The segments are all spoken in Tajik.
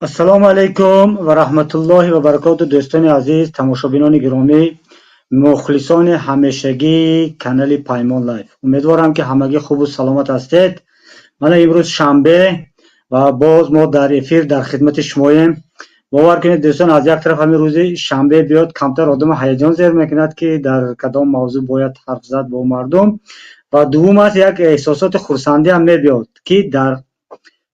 Ассалому алайкум ва раҳматуллоҳи ва баракоту, дӯстони азиз, тамошобинони гиромӣ, мухлисони ҳамешагии канали Паймон Лайф. Умедворам, ки ҳамагӣ хубу саломат ҳастед. Мана имрӯз шанбе ва боз мо дар эфир дар хидмати шумоем. Бовар кунед, дӯстон, аз як тараф ҳамин рӯзи шанбе биёд, камтар одама ҳаяҷон зер мекунад, ки дар кадом мавзӯъ бояд ҳарф зад бо мардум, ва дуввум аст, як эҳсосоти хурсандӣ ҳам мебиёд, ки дар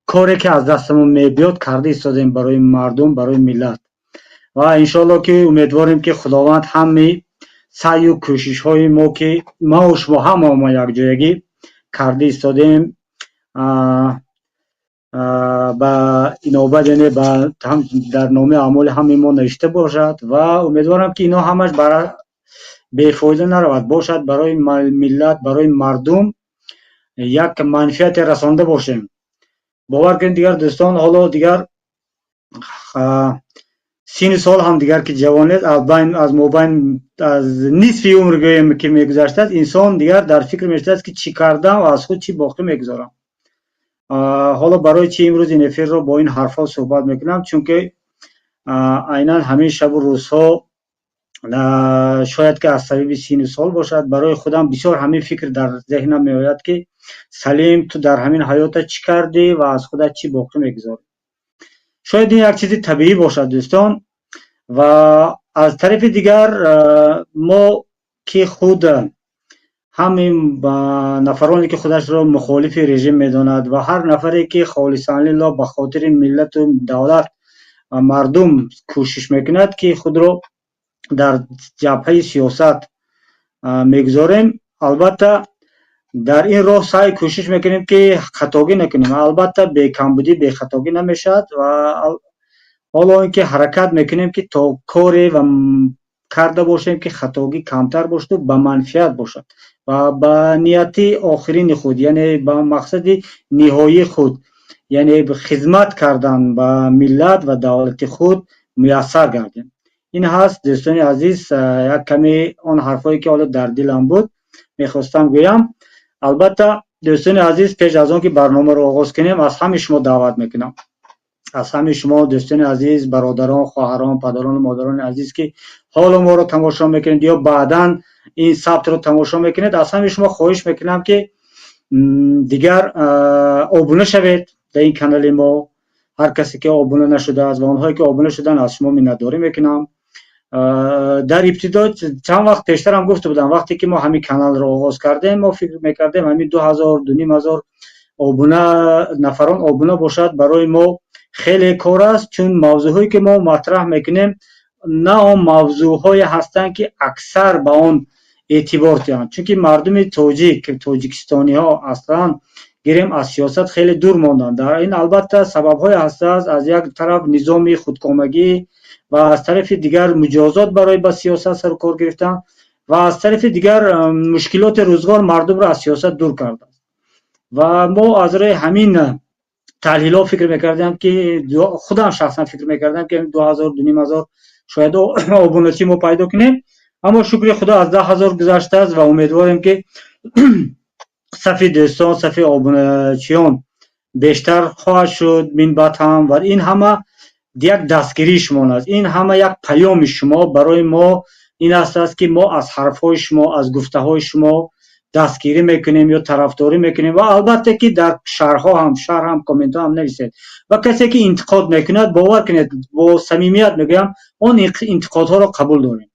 коре, ки аз дастамон мебиёд, карда истодем барои мардум, барои миллат. Ва иншоалло, ки умедворем, ки Худованд ҳамаи саъю кӯшишҳои мо, ки маву шумо ҳамамо якҷоягӣ карда истодем, ба инобат, яъне ба дар номаи аъмоли ҳамаи мо навишта бошад. Ва умедворам, ки ино ҳамаш бефоида наравад, бошад, барои миллат, барои мардум як манфиате расонда бошем. Бовар кунед, дигар дӯстон, ҳоло дигар сину сол ҳам дигар ки ҷавон нест, аз мобайн, аз нисфи умр гӯем, ки мегузаштааст, инсон дигар дар фикр мешудааст, ки чӣ кардам ва аз худ чӣ боқӣ мегузорам. Ҳоло барои чӣ имрӯз ин эфирро бо ин ҳарфҳо суҳбат мекунам? Чунки айнан ҳамин шабу рӯзҳо, шояд ки аз сабаби сину сол бошад, барои худам бисёр ҳамин фикр дар зеҳнам меояд, ки Салим, ту дар ҳамин ҳаётат чӣ кардӣ ва аз худат чӣ боқӣ мегузорӣ? Шояд ин як чизи табиӣ бошад, дӯстон. Ва аз тарафи дигар, мо ки худ ҳамин нафароне, ки худашро мухолифи режим медонад, ва ҳар нафаре, ки холисан лиллоҳ ба хотири миллату давлат ва мардум кӯшиш мекунад, ки худро дар ҷабҳаи сиёсат мегузорем, албатта дар ин роҳ саъй кӯшиш мекунем, ки хатогӣ накунем. Албатта, бекамбудӣ, бехатогӣ намешавад. Ва ҳоло ин ки ҳаракат мекунем, ки то коре ва карда бошем, ки хатогӣ камтар бошаду ба манфиат бошад ва ба нияти охирини худ, яъне ба мақсади ниҳоии худ, яъне хизмат кардан ба миллат ва давлати худ муяссар гардем. Ин ҳаст, дӯстони азиз, як каме он ҳарфҳое, ки ҳоло дар дилам буд, мехостам гӯям. Албатта, дӯстони азиз, пеш аз он ки барномаро оғоз кунем, аз ҳамаи шумо даъват мекунам, аз ҳамаи шумо, дӯстони азиз, бародарон, хоҳарон, падарону модарони азиз, ки ҳоло моро тамошо мекунед ё баъдан ин сабтро тамошо мекунед, аз ҳамаи шумо хоҳиш мекунам, ки дигар обуна шавед дар ин канали мо, ҳар касе ки обуна нашудааст, ва онҳое ки обуна шуданд, аз шумо миннатдорӣ мекунам. Дар ибтидо, чанд вақт пештарам гуфта будам, вақте ки мо ҳамин каналро оғоз кардем, мо фикр мекардем, ҳамин 2000, 2500 обуна нафарон обуна бошад, барои мо хеле кор аст, чун мавзӯъҳое, ки мо матраҳ мекунем, на он мавзӯъҳое ҳастанд, ки аксар ба он эътибор диҳанд, чунки мардуми тоҷик, тоҷикистониҳо аслан гирем, аз сиёсат хеле дур монданд. Дар ин, албатта, сабабҳое ҳастааст: аз як тараф низоми худкомагӣ ва аз тарафи дигар муҷозот барои ба сиёсат сару кор гирифтан, ва аз тарафи дигар мушкилоти рӯзгор мардумро аз сиёсат дур кардааст. Ва мо аз рӯи ҳамин таҳлилҳо фикр мекардем, ки худам шахсан фикр мекардам, ки 2000, 2500 шояд обуначӣ мо пайдо кунем. Аммо, шукри Худо, аз 10 000 гузаштааст ва умедворем, ки сафи дӯстон, сафи обуначиён бештар хоҳад шуд минбаъд ҳам. Ва ин ҳама як дастгирии шумо аст, ин ҳама як паёми шумо барои мо ин аст, ки мо аз ҳарфҳои шумо, аз гуфтаҳои шумо дастгирӣ мекунем ё тарафдорӣ мекунем. Ва албатта, ки дар шарҳҳо ҳам, шарҳ ҳам, комментҳо ҳам нависед. Ва касе ки интиқод мекунад, бовар кунед, бо самимият мегӯям, он интиқодҳоро қабул дорем.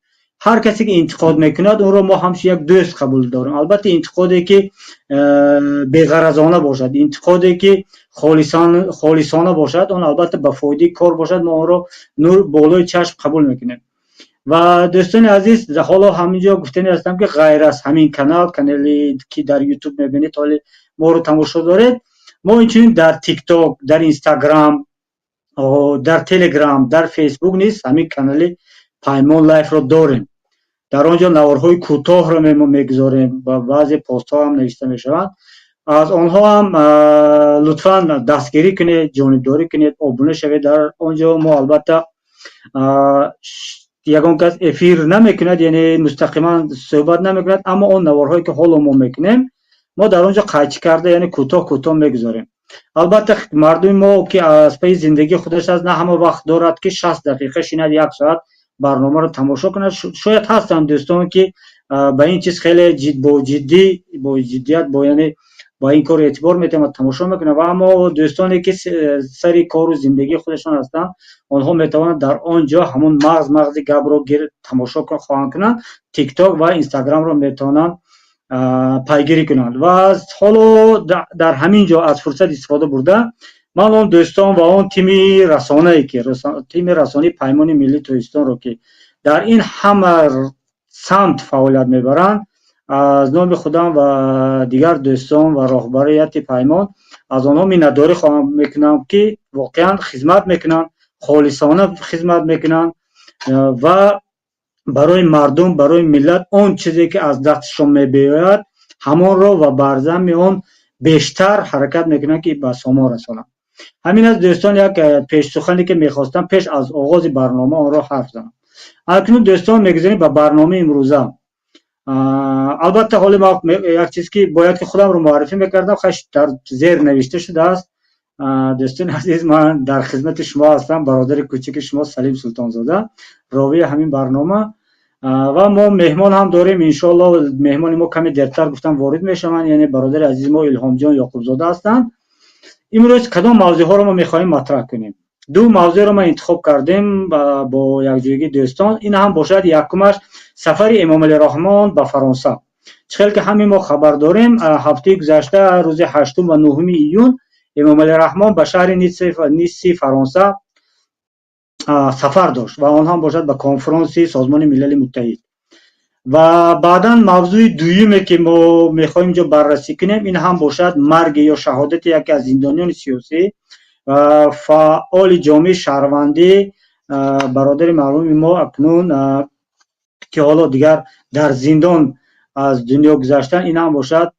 Ҳар касе ки интиқод мекунад, онро мо ҳамчун як дӯст қабул дорем. Албатта, интиқоде ки беғаразона бошад, интиқоде ки холисона бошад, он албатта ба фоидаи кор бошад, мо онро нур болои чашм қабул мекунем. Ва дӯстони азиз, ҳоло ҳаминҷо гуфтанӣ ҳастам, ки ғайр аз ҳамин канал, канале ки дар Ютуб мебинед, ҳоли моро тамошо доред, мо инчунин дар Тикток, дар Инстаграм, дар Телеграм, дар Фейсбук низ ҳамин канали Паймон Лайфро дорем. Дар он ҷо наворҳои кӯтоҳро мегузорем ва баъзе постҳо ҳам навишта мешаванд. Аз онҳо ҳам лутфан дастгирӣ кунед, ҷонибдорӣ кунед, обуна шавед. Дар он ҷо мо, албатта, ягон кас эфир намекунад, яъне мустақиман суҳбат намекунад, аммо он наворҳое, ки ҳоло мо мекунем, мо дар он ҷо қайчӣ карда, яъне кӯтоҳ кӯтоҳ мегузорем. Албатта, мардуми мо, ки аз пайи зиндагии худаш аст, на ҳама вақт дорад, ки 60 дақиқа шинад, як соат барномаро тамошо кунад. Шояд ҳастанд дӯстон, ки ба ин чиз хеле бо ҷиддият, бо яъне ба ин кор эътибор метиҳанд ва тамошо мекунанд. Ва аммо дӯстоне, ки сари кору зиндагии худашон ҳастанд, онҳо метавонанд дар он ҷо ҳамон мағзи гапро тамошо хоҳанд кунанд, Тикток ва Инстаграмро метавонанд пайгирӣ кунанд. Ва ҳоло дар ҳамин ҷо аз фурсат истифода бурда, ман он дӯстон ва он тими расонае, ки тими расонаи Паймони Миллии Тоҷикистонро, ки дар ин ҳама самт фаъолият мебаранд, аз номи худам ва дигар дӯстон ва роҳбарияти Паймон аз онҳо миннатдорӣ хоҳам мекунам, ки воқеан хизмат мекунанд, холисона хизмат мекунанд ва барои мардум, барои миллат он чизе, ки аз дастшон мебиёяд, ҳамонро ва бар замми он бештар ҳаракат мекунанд, ки ба сомон расонанд. Ҳамин аст, дӯстон, як пешсухане, ки мехостам пеш аз оғози барнома онро ҳарф занам. Акнун, дӯстон, мегузарем ба барномаи имрӯза. Албатта, ҳоли як чиз, ки бояд ки худамро муаррифӣ мекардам, хаш дар зер навишта шудааст. Дӯстони азиз, ман дар хизмати шумо ҳастам, бародари кӯчаки шумо Салим Султонзода, ровии ҳамин барнома. Ва мо меҳмон ҳам дорем, иншоалло. Меҳмони мо каме дертар, гуфтам, ворид мешаванд, яъне бародари азизи мо Илҳомҷон Ёқубзода ҳастанд. Имрӯз кадом мавзӯъҳоро мо мехоҳем матраҳ кунем? Ду мавзӯъро мо интихоб кардем бо якҷоягии дӯстон. Ин ҳам бошад, якумаш сафари Эмомалӣ Раҳмон ба Фаронса. Чӣ хел ки ҳамин мо хабар дорем, ҳафтаи гузашта, рӯзи 8 ва 9 июн, Эмомалӣ Раҳмон ба шаҳри Ниси Фаронса сафар дошт ва он ҳам бошад ба конфронси Созмони Милали Муттаҳид. Ва баъдан мавзӯи дуюме, ки мо мехоҳем инҷо баррасӣ кунем, ин ҳам бошад марги ё шаҳодати яке аз зиндониёни сиёсӣ, фаъоли ҷомеаи шаҳрвандӣ, бародари маъруфи мо, акнун ки ҳоло дигар дар зиндон аз дунё гузаштанд, ин ҳам бошад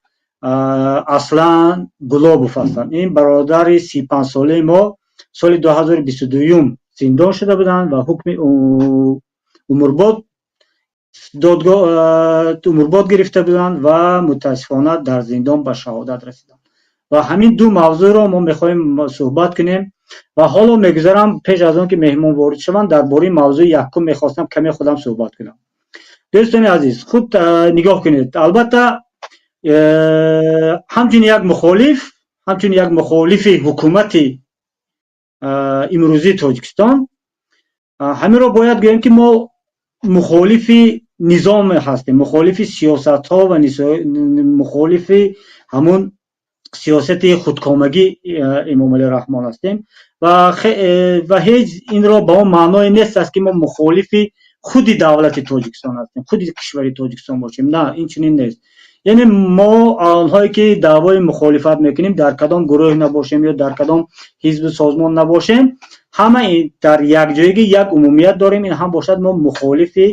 Аслан Гулобов ҳастанд. Ин бародари 35-солаи мо соли 2022-юм зиндон шуда буданд ва ҳукми умрбод додгоҳ умрбод гирифта буданд ва мутаассифона дар зиндон ба шаҳодат расиданд. Ва ҳамин ду мавзӯъро мо мехоҳем суҳбат кунем. Ва ҳоло мегузарам, пеш аз он ки меҳмон ворид шаванд, дар бораи мавзӯи якум мехостам каме худам суҳбат кунам. Дӯстони азиз, худ нигоҳ кунед. Албатта, ҳамчун як мухолифи ҳукумати имрӯзии Тоҷикистон, ҳаминро бояд гӯем, ки мо мухолифи низом ҳастем, мухолифи сиёсатҳо ва мухолифи ҳамун сиёсати худкомагӣ Эмомалӣ Раҳмон ҳастем. Ва ҳеҷ инро ба он маъное нест аст, ки мо мухолифи худи давлати Тоҷикистон ҳастем, худи кишвари Тоҷикистон бошем. На, ин чунин нест. Яъне мо, онҳое ки даъвои мухолифат мекунем, дар кадом гурӯҳ набошем ё дар кадом ҳизбу созмон набошем, ҳама дар якҷоягӣ як умумият дорем. Ин ҳам бошад, мо мухолифи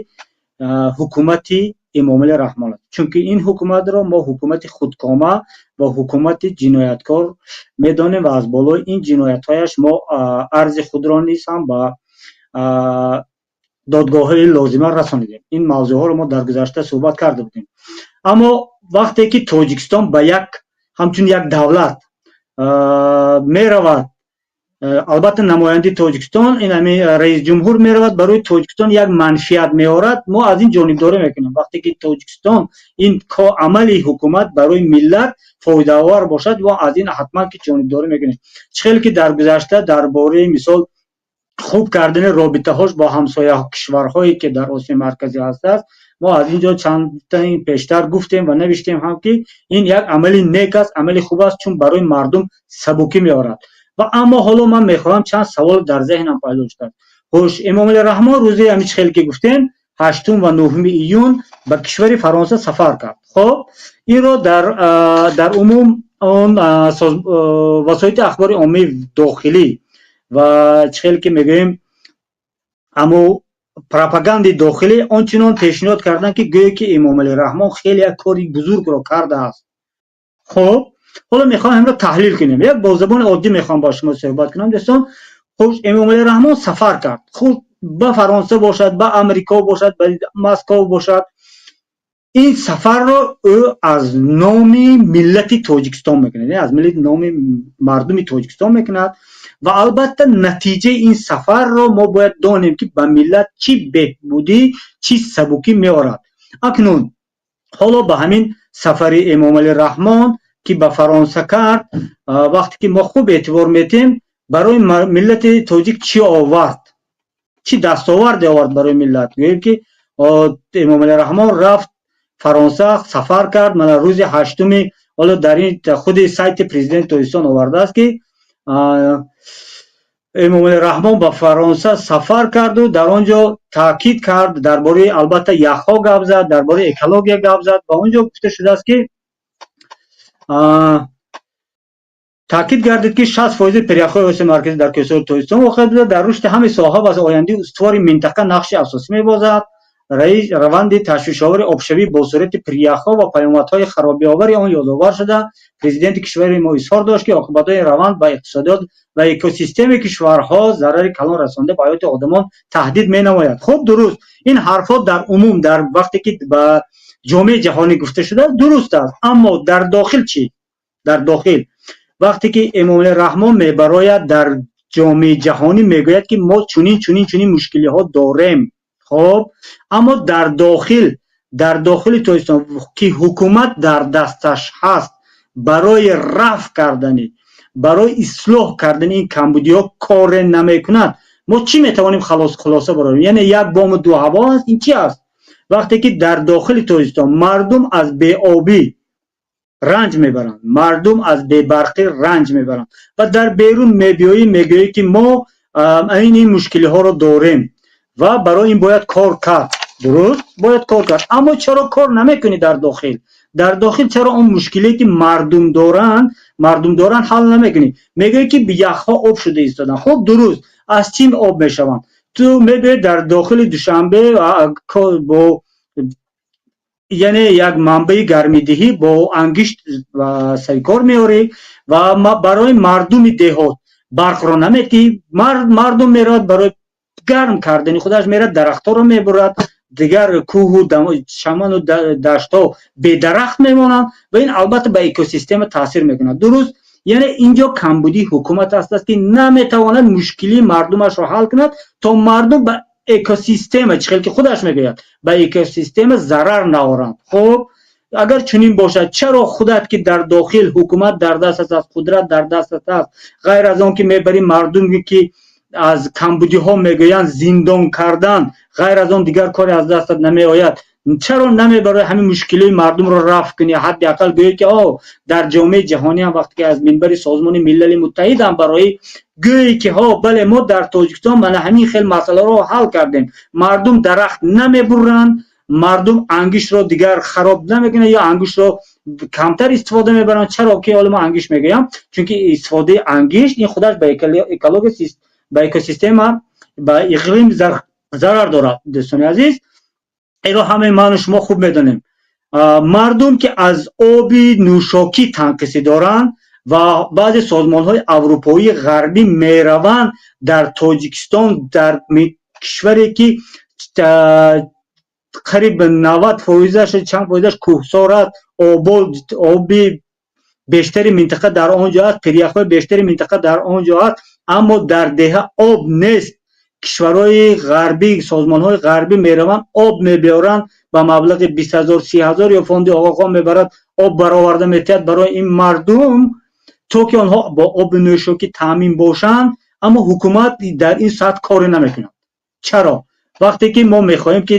ҳукумати Эмомалӣ Раҳмон аст, чунки ин ҳукуматро мо ҳукумати худкома ва ҳукумати ҷинояткор медонем ва аз болои ин ҷиноятҳояш мо арзи худро низ ҳам ба додгоҳҳои лозима расонидем. Ин мавзӯъҳоро мо дар гузашта суҳбат карда будем. Аммо вақте ки Тоҷикистон ба як ҳамчун як давлат меравад, албатта, намояндаи Тоҷикистон, ин ҳамин раисҷумҳур меравад, барои Тоҷикистон як манфиат меорад, мо аз ин ҷонибдорӣ мекунем. Вақте ки Тоҷикистон ин амали ҳукумат барои миллат фоидаовар бошад, мо аз ин ҳатман ки ҷонибдорӣ мекунем. Чӣ хеле ки дар гузашта дар бораи, мисол, хуб кардани робитаҳош бо ҳамсоя кишварҳое, ки дар Осиёи Марказӣ ҳастааст, мо аз ин ҷо чандтаи пештар гуфтем ва навиштем ҳам, ки ин як амали нек аст, амали хуб аст, чун барои мардум сабукӣ меорад. Ва аммо ҳоло ман мехоҳам, чанд савол дар зеҳнам пайдо шудааст. Хуш, Эмомалӣ Раҳмон рӯзи, ҳамин чӣ хеле ки гуфтем, 8 ва 9 июн ба кишвари Фаронса сафар кард. Хоб, инро дар умум он васоити ахбори оммаи дохилӣ ва, чӣ хеле ки мегӯем, аммо пропагандаи дохилӣ ончунон пешниҳод карданд, ки гӯё ки Эмомалӣ Раҳмон хеле як кори бузургро кардааст. Хоб, ҳоло мехоҳам ҳамро таҳлил кунем, як бо забони оддӣ мехоҳам бо шумо суҳбат кунам, дӯстон. Хуш, Эмомалӣ Раҳмон сафар кард, худ ба Фаронса бошад, ба Амрико бошад, ба Москов бошад. Ин сафарро ӯ аз номи миллати Тоҷикистон мекунад, аз номи мардуми Тоҷикистон мекунад ва албатта натиҷаи ин сафарро мо бояд донем, ки ба миллат чӣ беҳбудӣ, чӣ сабукӣ меорад. Акнун ҳоло ба ҳамин сафари Эмомалӣ Раҳмон, ки ба Фаронса кард, вақте ки мо хуб эътибор метиҳем, барои миллати тоҷик чӣ овард, чӣ дастоварде овард барои миллат? Гӯем, ки Эмомалӣ Раҳмон рафт Фаронса, сафар кард. Мана, рӯзи 8-уми, ҳоло дар ин худи сайти президенти Тоҷикистон овардааст, ки Эмомалӣ Раҳмон ба Фаронса сафар карду дар он ҷо таъкид кард, дар бораи, албатта, яхҳо гап зад, дар бораи экология гап зад. Ва он ҷо гуфта шудааст, ки таъкид гардид, ки 60 фоизи пиряхҳои Осиёи Марказӣ дар кӯҳсори Тоҷикистон воқеъ буда, дар рушди ҳамаи соҳаҳо ва ояндаи устувори минтақа нақши асосӣ мебозад. Раванди ташвишовари обшавӣ бо суръати пиряхҳо ва паёмадҳои харобиовари он ёдовар шуда, президенти кишвари мо изҳор дошт, ки оқибатҳои ин раванд ба иқтисодиёт ва экосистемаи кишварҳо зарари калон расонда, ба ҳаёти одамон таҳдид менамояд. Хуб, дуруст, ин ҳарфҳо дар умум, дар вақте ки ба ҷомеаи ҷаҳонӣ гуфта шудааст, дуруст аст. Аммо дар дохил чӣ? Дар дохил вақте ки Эмомалӣ Раҳмон мебарояд, дар ҷомеаи ҷаҳонӣ мегӯяд, ки мо чунин, чунин, чунин мушкилиҳо дорем. Хоб, аммо дар дохили Тоҷикистон, ки ҳукумат дар дасташ ҳаст, барои рафъ кардани, барои ислоҳ кардани ин камбудиҳо коре намекунад. Мо чӣ метавонем хулоса барорем? Яъне як бому ду ҳаво аст? Ин чӣ аст? Вақте ки дар дохили Тоҷикистон мардум аз беобӣ ранҷ мебаранд, мардум аз бебарқӣ ранҷ мебаранд ва дар берун мебиёӣ, мегӯӣ, ки мо ин мушкилиҳоро дорем ва барои ин бояд кор кард. Дуруст, бояд кор кард, аммо чаро кор намекунӣ дар дохил? Дар дохил чаро он мушкиле, ки мардум доранд, ҳал намекунӣ? Мегӯӣ, ки яхҳо об шуда истоданд. Хуб, дуруст, аз чӣ об мешаванд? Ту мебиёӣ, дар дохили Душанбе бо, яъне, як манбаи гармидиҳӣ бо ангишт сарикор меорӣ ва барои мардуми деҳот барқро наметиҳӣ. Мардум меравад, барои гарм кардани худаш меравад, дарахтҳоро мебурад, дигар кӯҳу чаману даштҳо бедарахт мемонанд ва ин албатта ба экосистема таъсир мекунад. Дуруст, яъне инҷо камбудии ҳукумат аст, ки наметавонад мушкилии мардумашро ҳал кунад, то мардум ба экосистема, чӣ хел ки худаш мегӯяд, ба экосистема зарар наоранд. Хуб, агар чунин бошад, чаро худат, ки дар дохил ҳукумат дар дастат аст, қудрат дар дастат аст, ғайр аз он ки мебарӣ мардуме, ки аз камбудиҳо мегӯянд, зиндон кардан, ғайр аз он дигар коре аз дастат намеояд, чаро намебарои ҳамин мушкилии мардумро рафъ кунӣ? Ҳадди ақал гӯӣ, ки о дар ҷомеаи ҷаҳонӣ ҳам, вақте ки аз минбари Созмони Милали Муттаҳид ҳам барои гӯӣ, ки ҳо, бале, мо дар Тоҷикистон мана ҳамин хел масъаларо ҳал кардем, мардум дарахт намебуранд, мардум ангиштро дигар хароб намекунанд ё ангиштро камтар истифода мебаранд. Чаро ки ҳоло мо ангишт мегӯям? Чунки истифодаи ангишт ин худаш ба экология, ба экосистема, ба иқлим зарар дорад. Дӯстони азиз, инро ҳамаи ману шумо хуб медонем. Мардум, ки аз оби нӯшокӣ танқисӣ доранд ва баъзе созмонҳои аврупоии ғарбӣ мераванд дар Тоҷикистон, дар кишваре, ки қариб 90 фоизаш, чанд фоизаш кӯҳсор аст, оби бештари минтақа дар он ҷо аст, пиряхҳои бештари минтақа дар он ҷо аст, аммо дар деҳа об нест. Кишварҳои ғарбӣ, созмонҳои ғарбӣ мераванд, об мебиёранд ба маблағи 20 000, 30 000, ё фонди Оғохон мебарад, об бароварда метиҳад барои ин мардум, то ки онҳо бо оби нӯшокӣ таъмин бошанд. Аммо ҳукумат дар ин сатҳ коре намекунад. Чаро? Вақте ки мо мехоҳем, ки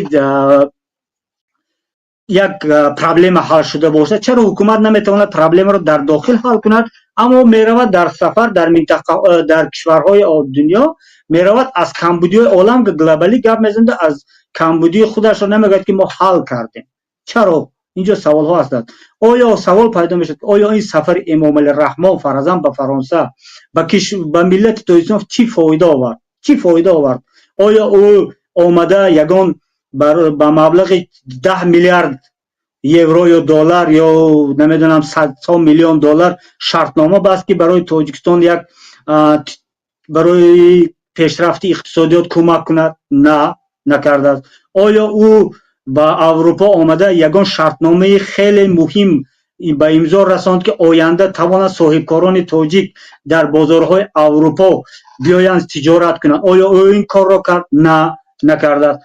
як проблема ҳал шуда бошад, чаро ҳукумат наметавонад проблемаро дар дохил ҳал кунад, аммо меравад дар сафар дар минтақа, дар кишварҳои дунё меравад, аз камбудиҳои олам глобалӣ гап мезанад, аз камбудии худашро намегӯяд, ки мо ҳал кардем? Чаро? Инҷо саволҳо ҳастанд. Оё савол пайдо мешавад, оё ин сафари Эмомалӣ Раҳмон фарзан ба Фаронса ба миллати Тоҷикистон чӣ фоида овард? Чӣ фоида овард? Оё ӯ омада ягон ба маблағи 10 миллиард евро ё доллар ё намедонам садҳо миллион доллар шартнома баст, ки барои Тоҷикистон як барои пешрафти иқтисодиёт кӯмак кунад? На, накардааст. Оё ӯ Ба Аврупо омада, ягон шартномаи хеле муҳим ба имзо расонд, ки оянда тавонад соҳибкорони тоҷик дар бозорҳои Аврупо биёянд, тиҷорат кунанд? Оё ӯ ин корро кард? На, накардааст.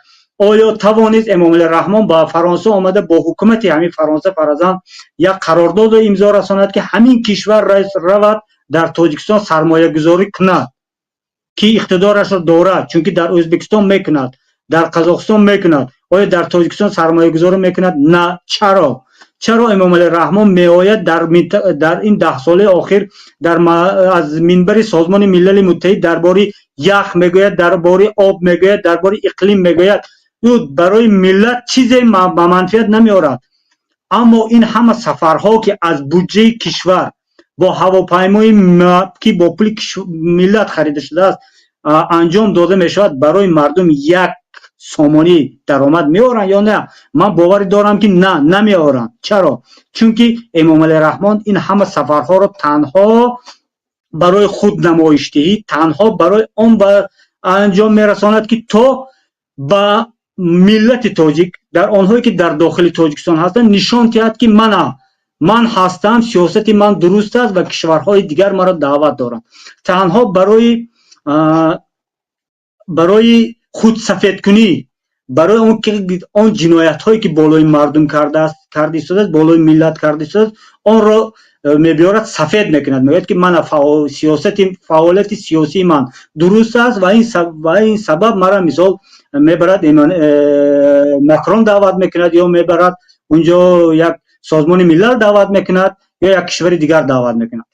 Оё тавонист Эмомалӣ Раҳмон ба Фаронса омада, бо ҳукумати ҳамин Фаронса фарзан як қарордодро имзо расонад, ки ҳамин кишвар равад, дар Тоҷикистон сармоягузорӣ кунад, ки иқтидорашро дорад? Чунки дар Ӯзбекистон мекунад, дар Қазоқистон мекунад. Оё дар Тоҷикистон сармоягузорӣ мекунад? На. Чаро? Чаро Эмомалӣ Раҳмон меояд, дар ин 10 солаи охир дар аз минбари Созмони Милали Муттаҳид дар бораи ях мегӯяд, дар бораи об мегӯяд, дар бораи иқлим мегӯяд? Ӯ барои миллат чизе ба манфиат намеорад. Аммо ин ҳама сафарҳо, ки аз буҷаи кишвар бо ҳавопаймои, ки бо пули миллат харида шудааст, анҷом дода мешавад, барои мардум як сомонӣ даромад меоранд ё на? Ман боварӣ дорам, ки на, намеоранд. Чаро? Чунки Эмомалӣ Раҳмон ин ҳама сафарҳоро танҳо барои худнамоишдиҳӣ, танҳо барои он ба анҷом мерасонад, ки то ба миллати тоҷик, дар онҳое ки дар дохили Тоҷикистон ҳастанд, нишон диҳад, ки мана ман ҳастам, сиёсати ман дуруст аст ва кишварҳои дигар маро даъват доранд. Танҳо барои худсафедкунӣ, барои он ки он ҷиноятҳое ки болои мардум кардааст, карда истодааст, болои миллат карда истодааст, онро мебиёрад, сафед мекунад, мегӯяд, ки мана сиёсати, фаъолияти сиёсии ман дуруст аст ва ин сабаб мара, мисол, мебарад, Макрон даъват мекунад ё мебарад, унҷо як Созмони Миллал даъват мекунад ё як кишвари дигар даъват мекунад.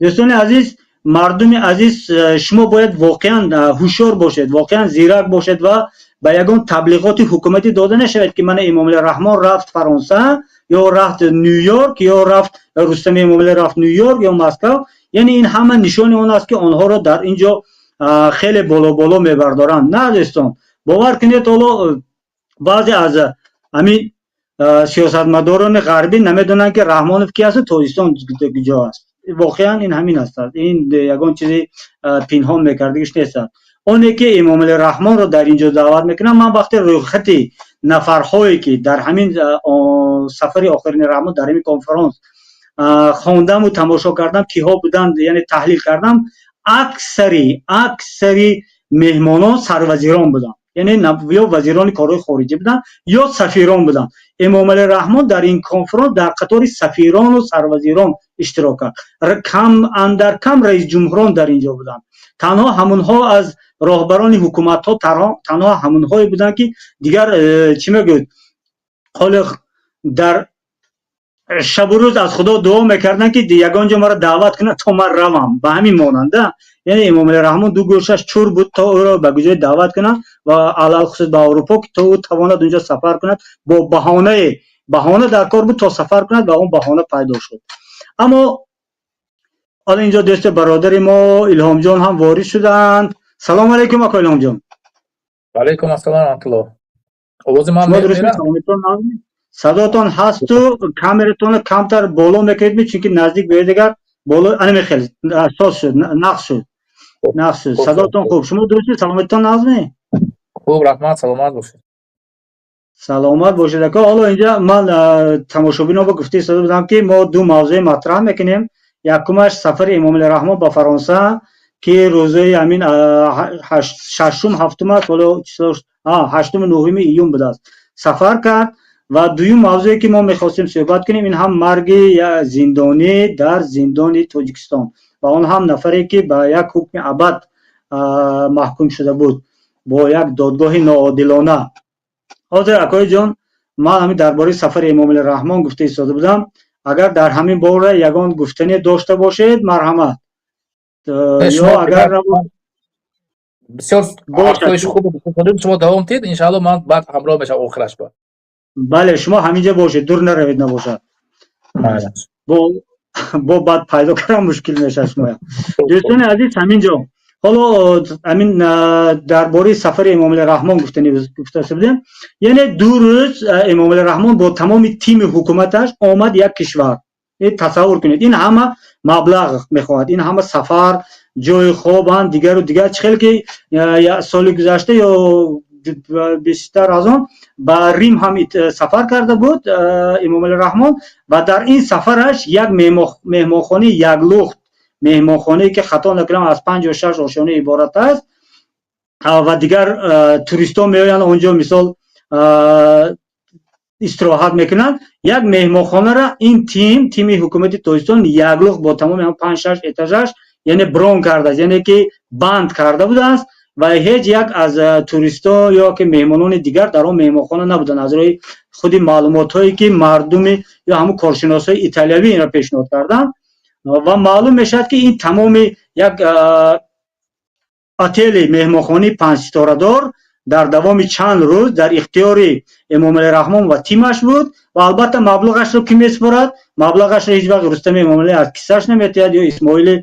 Дӯстони азиз, мардуми азиз, шумо бояд воқеан ҳушёр бошед, воқеан зирак бошед ва ба ягон таблиғоти ҳукуматӣ дода нашавед, ки мана Эмомалӣ Раҳмон рафт Фаронса ё рафт Ню-Йорк, ё рафт Рустами Эмомалӣ рафт Ню-Йорк ё Москав. Яъне ин ҳама нишони он аст, ки онҳоро дар ин ҷо хеле боло боло мебардоранд. На, дӯстон, бовар кунед, ҳоло баъзе аз ҳамин сиёсатмадорони ғарбӣ намедонанд, ки Раҳмонов ки асту Тоҷикистон куҷо аст. Воқеан ин ҳамин аст, ин ягон чизи пинҳон мекардагиш нест. Оне ки Эмомалӣ Раҳмонро дар ин ҷо даъват мекунам, ман вақте рӯйхати нафарҳое ки дар ҳамин сафари охирини Раҳмон, дар ҳамин конференс хондаму тамошо кардам, киҳо буданд, яъне таҳлил кардам, аксари меҳмонон сарвазирон буданд, яъне ё вазирони корҳои хориҷӣ буданд, ё сафирон буданд. Эмомалӣ Раҳмон дар ин конференс дар қатори сафирону сарвазирон иштирок кард. Кам андар кам раисҷумҳурон дар ин ҷо буданд. Танҳо ҳамунҳо аз роҳбарони ҳукуматҳо, танҳо ҳамунҳое буданд, ки дигар чӣ мегӯяд, ҳоло дар шабу рӯз аз Худо дуо мекарданд, ки ягон ҷо маро даъват кунад, то ман равам. Ба ҳамин монанда, яъне Эмомалӣ Раҳмон ду гӯшаш чур буд, то ӯро ба куҷое даъват кунанд ва алалхусус ба Аврупо, ки то ӯ тавонад унҷо сафар кунад. Бо баҳонае, баҳона дар кор буд, то сафар кунад ва он баҳона пайдо шуд. Аммо ҳоло инҷо дӯсти бародари мо Илҳомҷон ҳам ворид шуданд. Салому алайкум, ако Илҳомҷон. Алайкум ассалом раҳматуллоҳ. Овози ман Шумо дуруст? Садотон ҳасту камератонро камтар боло мекунед, чунки наздик биёед, агар боло ана мехел соз шуд, нақс шуд, нақс шуд. Садотон хуб. Шумо дурустед? Саломатитон нағзме? Хуб, раҳмат, саломат бошед. Саломат бошед, ака. Ҳоло инҷа ман тамошобино ба гуфта истода будам, ки мо ду мавзӯи матраҳ мекунем. Якумаш сафари Эмомалӣ Раҳмон ба Фаронса, ки рӯзои ҳамин шашум, ҳафтум аст, ҳоло ҳаштуму нуҳуми июн будааст, сафар кард. Ва дуюм мавзӯе, ки мо мехостем суҳбат кунем, ин ҳам марги зиндонӣ дар зиндони Тоҷикистон ва он ҳам нафаре, ки ба як ҳукми абад маҳкум шуда буд бо як додгоҳи ноодилона. Ҳозир, акои ҷон, ман ҳамин дар бораи сафари Эмомалӣ Раҳмон гуфта истода будам. Агар дар ҳамин бора ягон гуфтане дошта бошед, марҳамат, ё агар Бисёр ҳарфҳои хуб шумо давом диҳед, иншаалло, ман баъд ҳамроҳ мешавам охираш ба. Бале, шумо ҳаминҷа бошед, дур наравед, набошад бо баъд пайдо кардан мушкил мешавад шумоя. Дӯстони азиз, ҳамин ҷо ҳоло ҳамин дар бораи сафари Эмомалӣ Раҳмон гуфта будем. Яъне 2 рӯз Эмомалӣ Раҳмон бо тамоми тими ҳукуматаш омад як кишвар. Тасаввур кунед, ин ҳама маблағ мехоҳад, ин ҳама сафар, ҷои хобанд, дигару дигар. Чӣ хел ки соли гузашта ё Бештар аз он ба Рим ҳам сафар карда буд Эмомалӣ Раҳмон ва дар ин сафараш як меҳмонхонаи яклухт, меҳмонхонае, ки хато накунам, аз панҷ ё шаш ошёна иборат аст ва дигар туристҳо меоянд онҷо, мисол, истироҳат мекунанд. Як меҳмонхонара ин тими ҳукумати Тоҷикистон яклухт бо тамоми панҷ шаш этажаш, яъне брон кардааст, яъне ки банд карда будааст ва ҳеҷ як аз туристҳо ё ки меҳмонони дигар дар он меҳмонхона набуданд. Аз рӯи худи маълумотҳое, ки мардуми ё ҳамун коршиносҳои италиявӣ инро пешниҳод карданд, ва маълум мешавад, ки ин тамоми як отели, меҳмонхонаи панҷситорадор дар давоми чанд рӯз дар ихтиёри Эмомалӣ Раҳмон ва тимаш буд. Ва албатта, маблағашро кӣ месупорад? Маблағашро ҳеҷ вақт Рустами Эмомалӣ аз киссааш наметиҳад ё Исмоили,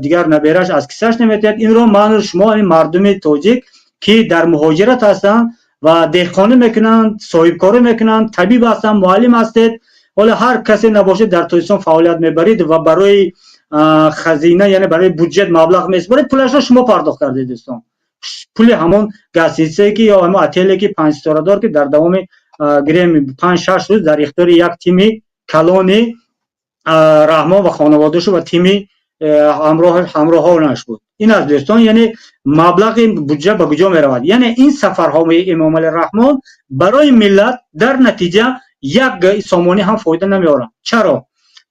дигар набераш, аз киссааш наметиҳад. Инро ману шумо, ин мардуми тоҷик, ки дар муҳоҷират ҳастанд ва деҳқонӣ мекунанд, соҳибкорӣ мекунанд, табиб ҳастанд, муаллим ҳастед, ҳоло ҳар касе набошед, дар Тоҷикистон фаъолият мебаред ва барои хазина, яъне барои буҷет маблағ месупоред, пулашро шумо пардохт кардед, дӯстон. Пули ҳамон гостиницае ки ё ҳамон отеле, ки панҷситорадор, ки дар давоми, гирем, 5-6 рӯз дар ихтиёри як тими калони Раҳмон ва хонаводашу ва тими ҳамроҳонаш буд. Ин аст, дӯстон, яъне маблағи буҷа ба куҷо меравад. Яъне ин сафарҳои Эмомалӣ Раҳмон барои миллат дар натиҷа як сомонӣ ҳам фоида намеорад. Чаро?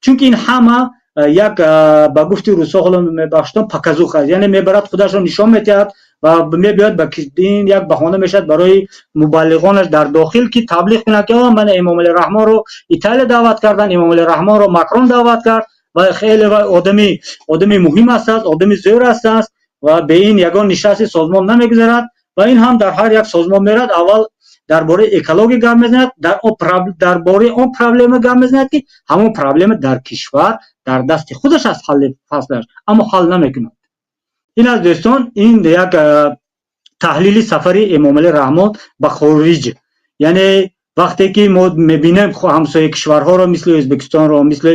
Чунки ин ҳама як, ба гуфти русо, ҳоло мебахшидон, показуха аст, яъне мебарад, худашро нишон медиҳад ва мебиёяд. Ба ин як баҳона мешавад барои мубаллиғонаш дар дохил, ки таблиғ кунад, ки мана Эмомалӣ Раҳмонро Италия даъват карданд, Эмомалӣ Раҳмонро Макрон даъват кард ва хеле одами муҳим ҳастааст, одами зӯр ҳастааст ва бе ин ягон нишасти созмон намегузарад. Ва ин ҳам дар ҳар як созмон мерад, аввал дар бораи экология гап мезанад, дар бораи он проблема гап мезанад, ки ҳамон проблема дар кишвар дар дасти худаш аст ҳалли фаслаш, аммо ҳал намекунад. Ин аст, дӯстон, ин як таҳлили сафари Эмомалӣ Раҳмон ба хориҷ. Яъне вақте ки мо мебинем ҳамсоя кишварҳоро, мисли Ӯзбекистонро, мисли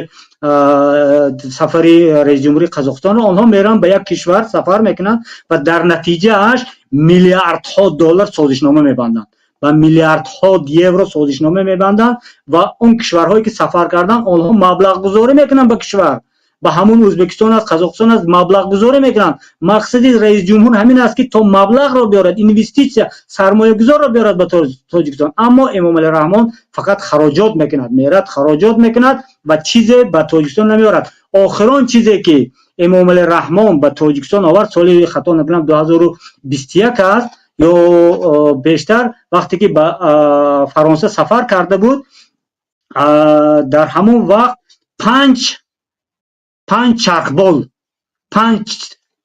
сафари раисҷумҳурии Қазоқистонро, онҳо мераванд, ба як кишвар сафар мекунанд ва дар натиҷааш миллиардҳо доллар созишнома мебанданд ва миллиардҳо евро созишнома мебанданд. Ва он кишварҳое, ки сафар карданд, онҳо маблағгузорӣ мекунанд ба кишвар, ба ҳамун Ӯзбекистон аст, Қазоқистон аст, маблағгузорӣ мекунанд. Мақсади раисҷумҳур ҳамин аст, ки то маблағро биёрад, инвеститсия, сармоягузорро биёрад ба Тоҷикистон. Аммо Эмомалӣ Раҳмон фақат хароҷот мекунад, мерад, хароҷот мекунад ва чизе ба Тоҷикистон намеорад. Охирон чизе, ки Эмомалӣ Раҳмон ба Тоҷикистон овард, соли, хато накунам, 2021 аст ё бештар, вақте ки ба Фаронса сафар карда буд, дар ҳамон вақт панҷ чархбол,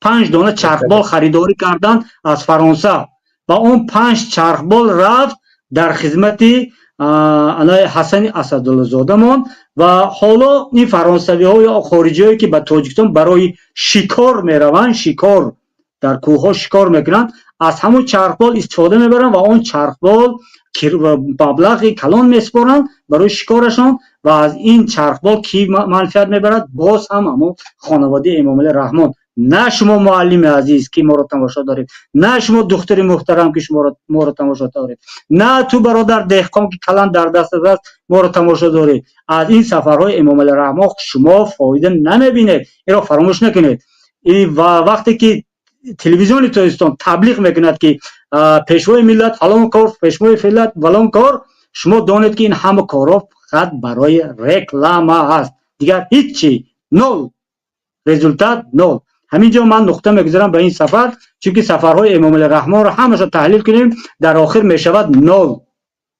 панҷ дона чархбол харидорӣ карданд аз Фаронса ва он панҷ чархбол рафт дар хизмати Ҳасани Асадуллозодамон. Ва ҳоло ин фаронсавиҳо ё хориҷиҳое, ки ба Тоҷикистон барои шикор мераванд, шикор, дар кӯҳҳо шикор мекунанд, аз ҳамон чархбол истифода мебаранд ва он чархбол маблағи калон месупоранд барои шикорашон. Ва аз ин чархбол кӣ манфиат мебарад? Боз ҳам ҳамон хонаводаи Эмомалӣ Раҳмон. На шумо, муаллими азиз, ки моро тамошо доред, на шумо, духтари муҳтарам, ки моро тамошо доред, на ту, бародар деҳқон, ки каланд дар дастат аст, моро тамошо доред, аз ин сафарҳои Эмомалӣ Раҳмон шумо фоида намебинед. Инро фаромӯш накунед. Ва вақте ки телевизиони Тоҷикистон таблиғ мекунад, ки пешвои миллат фалон кор, пешвои миллат фалон кор, шумо донед, ки ин ҳама корҳо фақат барои реклама ҳаст, дигар ҳеҷ чи, нол результат, нол. Ҳамин ҷо ман нуқта мегузорам ба ин сафар, чунки сафарҳои Эмомалӣ Раҳмонро ҳамаашро таҳлил кунем, дар охир мешавад нол.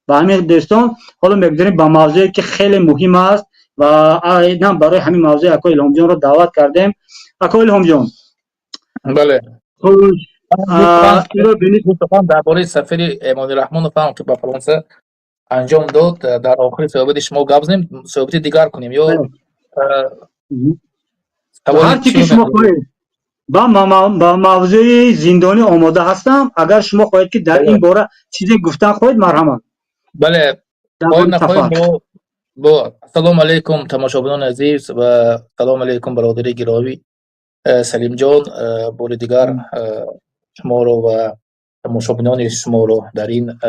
Ба ҳамин, дӯстон, ҳоло мегузорем ба мавзӯе, ки хеле муҳим аст ва айнан барои ҳамин мавзӯи ако Илҳомҷонро даъват кардем. Ако Илҳомҷон. Бале, дар бораи сафари Эмомалӣ Раҳмонов ҳам, ки ба Фаронса анҷом дод, дар охири суҳбати шумо гап занем, суҳбати дигар кунем ё Ҳар чи ки шумо хоҳед. Ба мавзӯи зиндонӣ омода ҳастам. Агар шумо хоҳед, ки дар ин бора чизе гуфтан хоҳед, марҳамат. Бале, бо ассалому алайкум, тамошобинони азиз, ва салому алайкум, бародари гиромӣ Салимҷон. Бори дигар шуморо ва Тамошобинони шуморо дар ин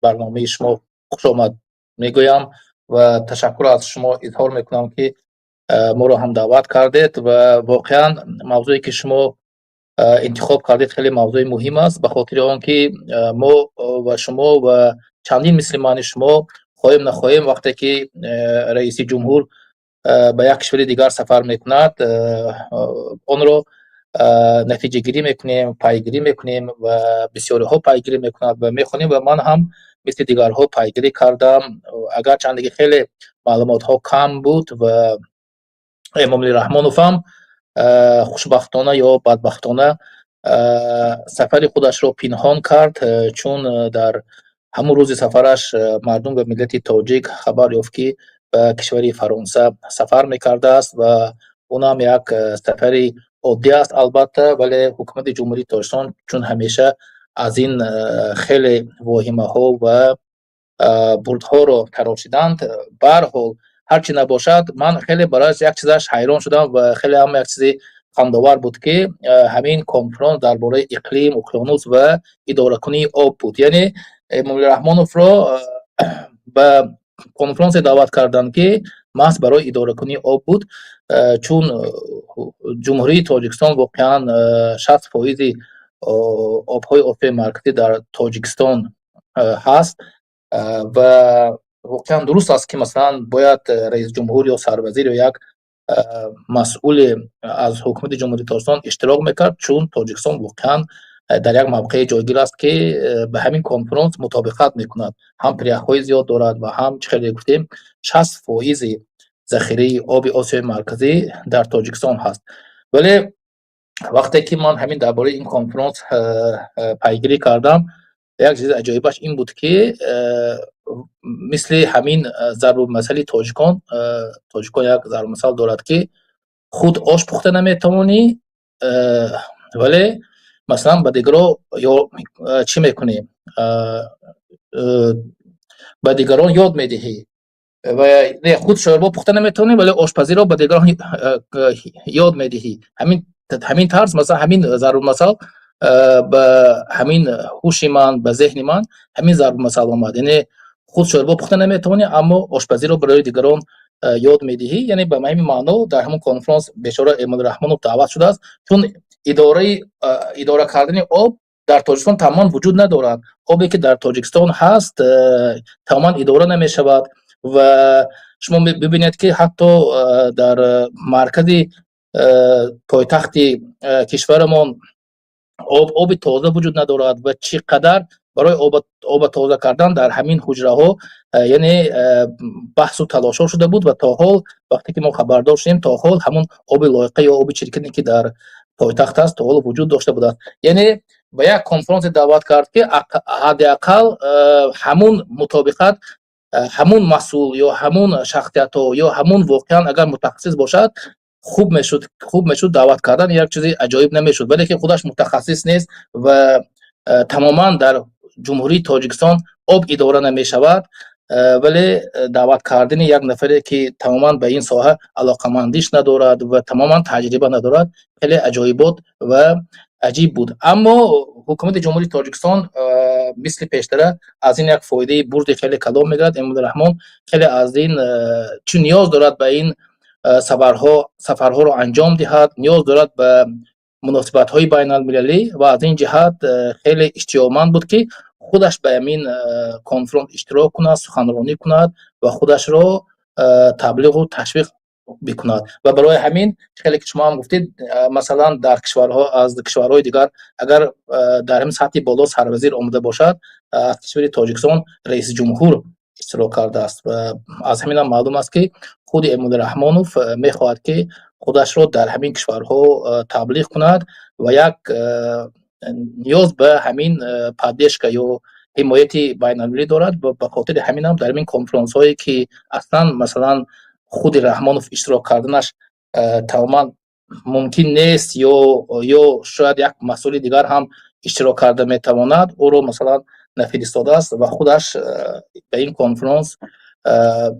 барномаи шумо хушомад мегӯям ва ташаккур аз шумо изҳор мекунам, ки моро ҳам даъват кардед. Ва воқеан мавзӯе, ки шумо интихоб кардед, хеле мавзӯи муҳим аст, ба хотири он ки мо ва шумо ва чандин мисли мани шумо, хоҳем нахоҳем, вақте ки раиси ҷумҳур ба як кишвари дигар сафар мекунад, онро натиҷагирӣ мекунем, пайгирӣ мекунем ва бисёриҳо пайгирӣ мекунанд ва мехонем. Ва ман ҳам мисли дигарҳо пайгирӣ кардам, агарчанде ки хеле маълумотҳо кам буд. Ва Эмомалӣ Раҳмонов ҳам хушбахтона ё бадбахтона сафари худашро пинҳон кард, чун дар ҳамон рӯзи сафараш мардум ва миллати тоҷик хабар ёфт, ки ба кишвари Фаронса сафар мекардааст. Ва унам як сафари оддӣ аст, албатта, вале ҳукумати Ҷумҳурии Тоҷикистон чун ҳамеша аз ин хеле воҳимаҳо ва бурдҳоро тарошиданд. Баҳрҳол, ҳарчи набошад, ман хеле барои як чизаш ҳайрон шудам ва хеле ҳам як чизи хандовар буд, ки ҳамин конфронс дар бораи иқлим, уқёнус ва идоракунии об буд. Яъне Эмомалӣ Раҳмоновро ба конфронсе даъват карданд, ки маҳз барои идоракунии об буд, чун Ҷумҳурии Тоҷикистон воқеан 60 фоизи обҳои Осиёи Марказӣ дар Тоҷикистон ҳаст. Ва воқеан дуруст аст, ки масалан бояд раисҷумҳур ё сарвазир ё як масъуле аз ҳукумати Ҷумҳурии Тоҷикистон иштирок мекард, чун Тоҷикистон воқеан дар як мавқеи ҷойгир аст, ки ба ҳамин конфронс мутобиқат мекунад. Ҳам пиряхҳои зиёд дорад ва ҳам, чӣ хеле гуфтем, 60 фоизи захираи оби Осиёи Марказӣ дар Тоҷикистон ҳаст. Вале вақте ки ман ҳамин дар бораи ин конфронс пайгирӣ кардам, як чизи аҷоибаш ин буд, ки мисли ҳамин зарбулмасали тоҷикон, тоҷикон як зарбулмасал дорад, ки худ ош пухта наметавонӣ, вале масалан ба дигаро ё чӣ мекунӣ, ба дигарон ёд медиҳӣ. Ва не, худ шӯрбо пухта наметавонӣ, вале ошпазиро ба дигарон ёд медиҳӣ. Ҳамин тарз, масалан, ҳамин зарбулмасал ба ҳамин ҳуши ман, ба зеҳни ман ҳамин зарбулмасал омад. Яъне худ шӯрбо пухта наметавонӣ, аммо ошпазиро барои дигарон ёд медиҳӣ. Яъне ба ҳамин маъно дар ҳамон конфронс бечора Эмомалӣ Раҳмонов даъват шудааст, чун идора кардани об дар Тоҷикистон тамоман вуҷуд надорад. Обе, ки дар Тоҷикистон ҳаст, тамоман идора намешавад. Ва шумо бибинед, ки ҳатто дар маркази пойтахти кишварамон оби тоза вуҷуд надорад. Ва чӣ қадар барои оба тоза кардан дар ҳамин ҳуҷраҳо, яъне баҳсу талошҳо шуда буд. Ва то ҳол, вақте ки мо хабардор шудем, то ҳол ҳамон оби лоиқа ё оби чиркине, ки дар пойтахт аст, то ҳол вуҷуд дошта будааст. Яъне ба як конфронсе даъват кард, ки ҳадди ақал ҳамун мутобиқат, ҳамун масъул ё ҳамун шахсиятҳо ё ҳамун воқеан агар мутахассис бошад, хуб мешуд. Даъват кардан як чизи аҷоиб намешуд, вале ки худаш мутахассис нест ва тамоман дар Ҷумҳурии Тоҷикистон об идора намешавад, вале даъват кардани як нафаре, ки тамоман ба ин соҳа алоқамандиш надорад ва тамоман таҷриба надорад, хеле аҷоибот ва аҷиб буд. Аммо ҳукумати Ҷумҳурии Тоҷикистон мисли пештара аз ин як фоидаи бурди хеле калон мегирад. Эмомалӣ Раҳмон хеле аз ин чун ниёз дорад ба ин сафарҳоро анҷом диҳад, ниёз дорад ба муносибатҳои байналмилалӣ ва аз ин ҷиҳат хеле иштиёқманд буд, ки худаш ба ҳамин конфронс иштирок кунад, суханронӣ кунад ва худашро таблиғу ташвиқ бикунад. Ва барои ҳамин, хеле ки шумо ҳам гуфтед, масалан, дар кишварҳо, аз кишварҳои дигар агар дар ҳамин сатҳи боло сарвазир омада бошад, аз кишвари Тоҷикистон раиси ҷумҳур иштирок кардааст. Ва аз ҳаминам маълум аст, ки худи Эмомалӣ Раҳмонов мехоҳад, ки худашро дар ҳамин кишварҳо таблиғ кунад ва як ниёз ба ҳамин поддержка ё ҳимояти байналмилалӣ дорад. Ба хотири ҳаминам дар ҳамин конфронсҳое, ки аслан масалан худи Раҳмонов иштирок карданаш тамоман мумкин нест ё шояд як масъули дигар ҳам иштирок карда метавонад, ӯро масалан нафиристодааст ва худаш ба ин конфронс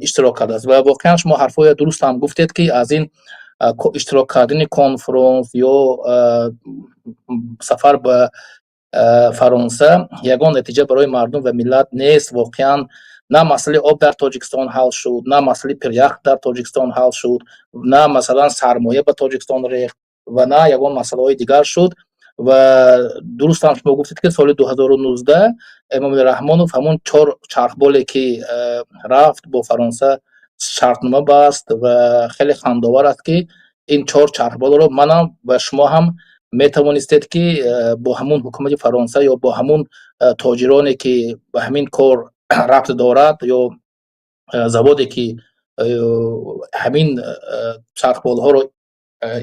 иштирок кардааст. Ва воқеан шумо ҳарфҳои дуруст ҳам гуфтед, ки аз ин иштирок кардани конфронс ё сафар ба Фаронса ягон натиҷа барои мардум ва миллат нест. Воқеан, на масъалаи об дар Тоҷикистон ҳал шуд, на масъалаи пирях дар Тоҷикистон ҳал шуд, на, масалан, сармоя ба Тоҷикистон рехт ва на ягон масъалаҳои дигар шуд. Ва дурустам шумо гуфтед, ки соли 2019 Эмомалӣ Раҳмонов ҳамун чор чархболе ки рафт, бо Фаронса шартнома баст. Ва хеле хандовар аст, ки ин чор чархболро манам ва шумо ҳам метавонистед, ки бо ҳамун ҳукумати Фаронса ё бо ҳамун тоҷироне, ки ба ҳамин кор рабт дорад, ё заводе, ки ҳамин чархболҳоро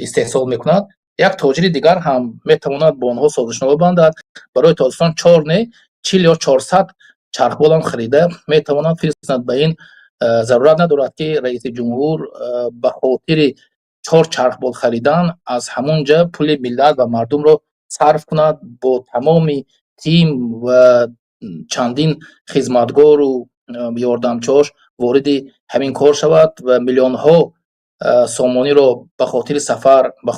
истеҳсол мекунад, як тоҷири дигар ҳам метавонад бо онҳо созишнома бандад. Барои Тоҷикистон чор не, 40 ё 400 чархболам харида метавонад фиристад. Ба ин зарурат надорад, ки раиси ҷумҳур ба хотири чор чархбол харидан аз ҳамон ҷа пули миллат ва мардумро сарф кунад, бо тамоми тим ва чандин хизматгору ёрдамчиҳош вориди ҳамин кор шавад ва миллионҳо сомониро ба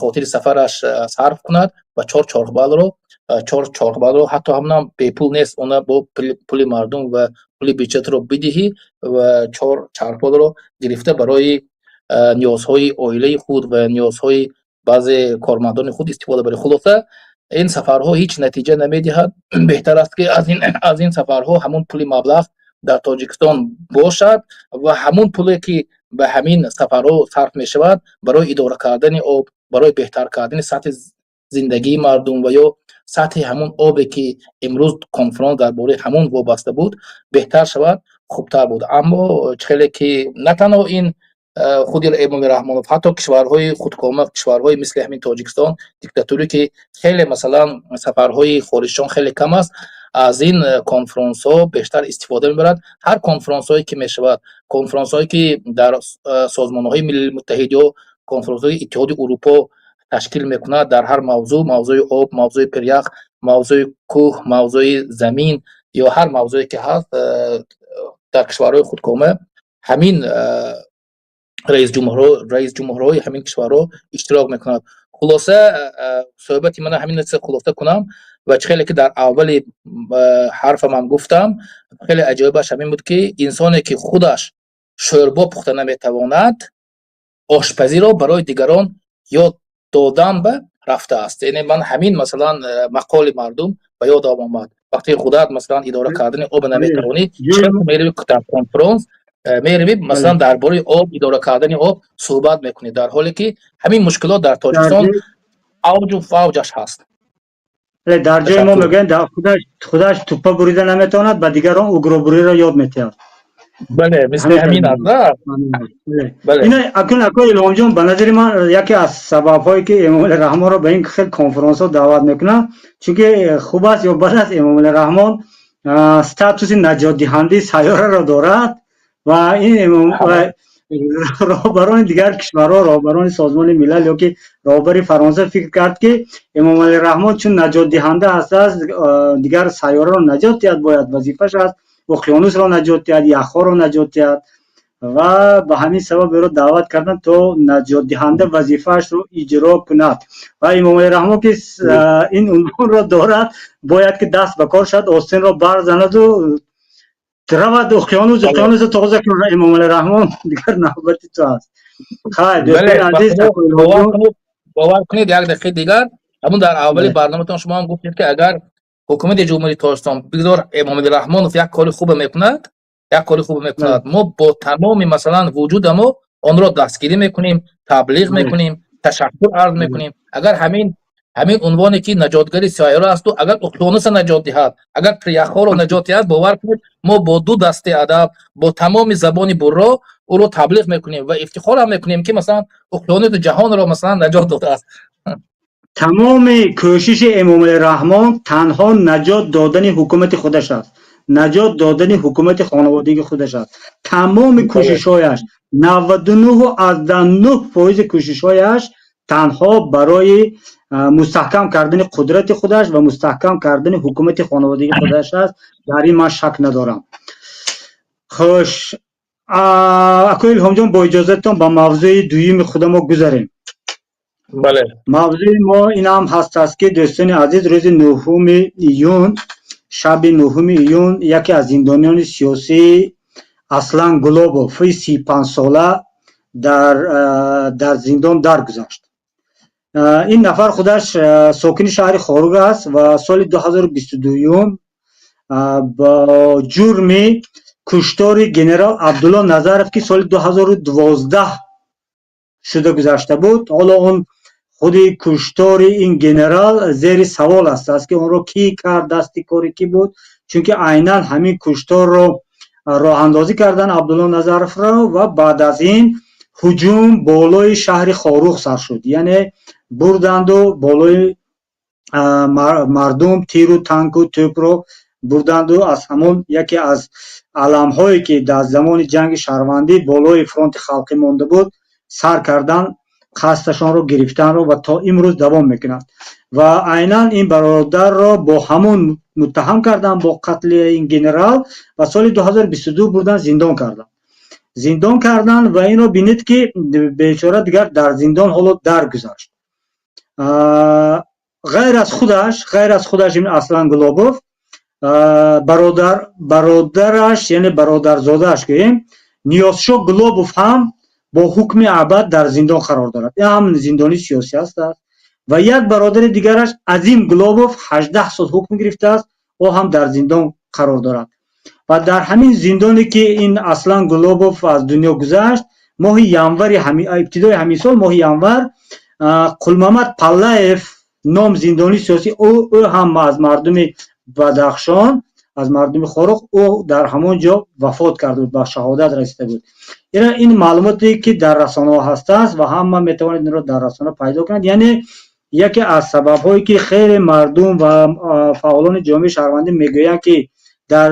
хотири сафараш сарф кунад ва чор чархбалро, ҳатто ҳамонам бепул нест, она бо пули мардум ва пули бюҷетро бидиҳӣ ва чор чархболро гирифта барои ниёзҳои оилаи худ ва ниёзҳои баъзе кормандони худ истифода барӣ. Хулоса, ин сафарҳо ҳеҷ натиҷа намедиҳад. Беҳтар аст, ки аз ин сафарҳо ҳамон пули маблағ дар Тоҷикистон бошад ва ҳамон пуле, ки ба ҳамин сафарҳо сарф мешавад, барои идора кардани об, барои беҳтар кардани сатҳи зиндагии мардум ва ё сатҳи ҳамон обе, ки имрӯз конфронс дар бораи ҳамон вобаста буд, беҳтар шавад, хубтар буд. Аммо чӣ хеле ки на танҳо ин худи Эмомалӣ Раҳмонов, ҳатто кишварҳои худкома, кишварҳои мисли ҳамин Тоҷикистон, диктатурӣ, ки хеле, масалан, сафарҳои хориҷишон хеле кам аст, аз ин конфронсҳо бештар истифода мебарад. Ҳар конфронсҳое ки мешавад, конфронсҳое ки дар созмонҳои Милали Муттаҳид ё конфронсҳои Иттиҳоди Урупо ташкил мекунад, дар ҳар мавзӯъ: мавзӯи об, мавзӯи пирях, мавзӯи кӯҳ, мавзӯи замин ё ҳар мавзӯе ки ҳаст, дар кишварҳои худкома ҳамин раисҷумҳурҳои ҳамин кишварҳо иштирок мекунад. Хулоса, суҳбати мана ҳамин хулоса кунам. Ва чӣ хеле ки дар аввали ҳарфамам гуфтам, хеле аҷоибаш ҳамин буд, ки инсоне, ки худаш шӯрбо пухта наметавонад, ошпазиро барои дигарон ёд додан ба рафтааст. Яъне ман ҳамин, масалан, мақоли мардум ба ёдам омад: вақте худат, масалан, идора кардани оба наметавонӣ, чаро мерави дар конфронс, мерави, масалан, дар бораи об, идора кардани об суҳбат мекунӣ, дар ҳоле ки ҳамин мушкилот дар Тоҷикистон авҷу фавҷаш ҳаст? Дар ҷои мо мегӯянд, худаш туппа бурида наметавонад, ба дигарон угробуриро ёд метиҳад. Бале, мисли ҳамин аст. Ина акун, ако Илҳомҷон, ба назари ман, яке аз сабабҳое, ки Эмомалӣ Раҳмонро ба ин хел конфронсҳо даъват мекунанд, чунки хуб аст ё бад аст, Эмомалӣ Раҳмон статуси наҷотдиҳандаи сайёраро дорад ва ин роҳбарони дигар кишварҳо, роҳбарони Созмони Милал ё ки роҳбари Фаронса фикр кард, ки Эмомалӣ Раҳмон чун наҷотдиҳанда ҳастааст, дигар сайёраро наҷот диҳад бояд, вазифаш аст уқёнусро наҷот диҳад, яхҳоро наҷот диҳад. Ва ба ҳамин сабаб ӯро даъват карданд, то наҷотдиҳанда вазифаашро иҷро кунад. Ва Эмомалӣ Раҳмон, ки ин унвонро дорад, бояд ки даст ба кор шавад, остинро барзанаду равад уқёнусро тоза кунад. Эмомалӣ Раҳмон, дигар навбати ту аст. Хайр, дӯстони азиз. Бовар кунед, як дақиқаи дигар, ҳамун дар аввали барноматон шумо ҳам гуфтед, ки агар ҳукумати Ҷумҳурии Тоҷикистон, бигзор Эмомалӣ Раҳмонов як кори хубе мекунад, як кори хубе мекунад, мо бо тамоми, масалан, вуҷудамо онро дастгирӣ мекунем, таблиғ мекунем, ташаккур арз мекунем. Агар ҳамин унвоне, ки наҷотгари сайёра асту, агар уқёнуса наҷот диҳад, агар пиряхҳоро наҷот диҳад, бовар кунед, мо бо ду дасти адаб, бо тамоми забони бурро ӯро таблиғ мекунем ва ифтихорам мекунем, ки, масалан, уқёнуси ҷаҳонро, масалан, наҷот додааст. Тамоми кӯшиши Эмомалӣ Раҳмон танҳо наҷот додани ҳукумати худаш аст, наҷот додани ҳукумати хонаводагии худаш аст. Тамоми кӯшишҳояш, 99,9% кӯшишҳояш танҳо барои мустаҳкам кардани қудрати худаш ва мустаҳкам кардани ҳукумати хонаводагии худаш аст. Дар ин ман шак надорам. Хуш, акои Илҳомҷон, бо иҷозатон ба мавзӯи дуюми худамо гузарем. Бале. Мавзӯи мо ин ҳам ҳаст аст, ки, дӯстони азиз, рӯзи 9 июн, шаби 9 июн, яке аз зиндониёни сиёсӣ Аслан Гулобов, 35сола, дар зиндон даргузашт. Ин нафар худаш сокини шаҳри Хоруг аст ва соли 2022 бо ҷурми куштори генерал Абдулло Назаров, ки соли 2012 шуда гузашта буд, ҳоло он худи куштори ин генерал зери савол аст, ки онро кӣ кард, дасти кори кӣ буд, чунки айнан ҳамин кушторро роҳандозӣ кардан Абдулло Назаровро ва баъд аз ин ҳуҷум болои шаҳри Хоруғ сар шуд, яъне бурданду болои мардум тиру танку тӯпро бурданду аз ҳамон яке аз аламҳое, ки дар замони ҷанги шаҳрвандӣ болои фронти халқӣ монда буд, сар кардан қасдашонро гирифтанро ва то имрӯз давом мекунад. Ва айнан ин бародарро бо ҳамон муттаҳам карданд, бо қатли ин генерал, ва соли 2022 бурдан зиндон карданд, зиндон карданд. Ва инро бинед, ки бечора дигар дар зиндон ҳоло даргузашт. Ғайр аз худаш ин Аслан Гулобов, бародараш, яъне бародарзодааш гӯем, Ниёзшо Гулобов ҳам бо ҳукми абад дар зиндон қарор дорад, ин ҳам зиндонии сиёсӣ аст. Ва як бародари дигараш Азим Гулобов 18 сол ҳукм гирифтааст, ӯ ҳам дар зиндон қарор дорад. Ва дар ҳамин зиндоне, ки ин Аслан Гулобов аз дунё гузашт, моҳи январи, ибтидои ҳамин сол, моҳи январ, Қулмамад Паллаев ном зиндонии сиёсӣ, ӯ ҳам аз мардуми Бадахшон, аз мардуми Хоруғ, ӯ дар ҳамон ҷо вафот карда буд, ба шаҳодат расида буд. Ин маълумоте, ки дар расонаҳо ҳастааст ва ҳама метавонед инро дар расона пайдо кунад. Яъне яке аз сабабҳое, ки хеле мардум ва фаъолони ҷомеаи шаҳрвандӣ мегӯянд, ки дар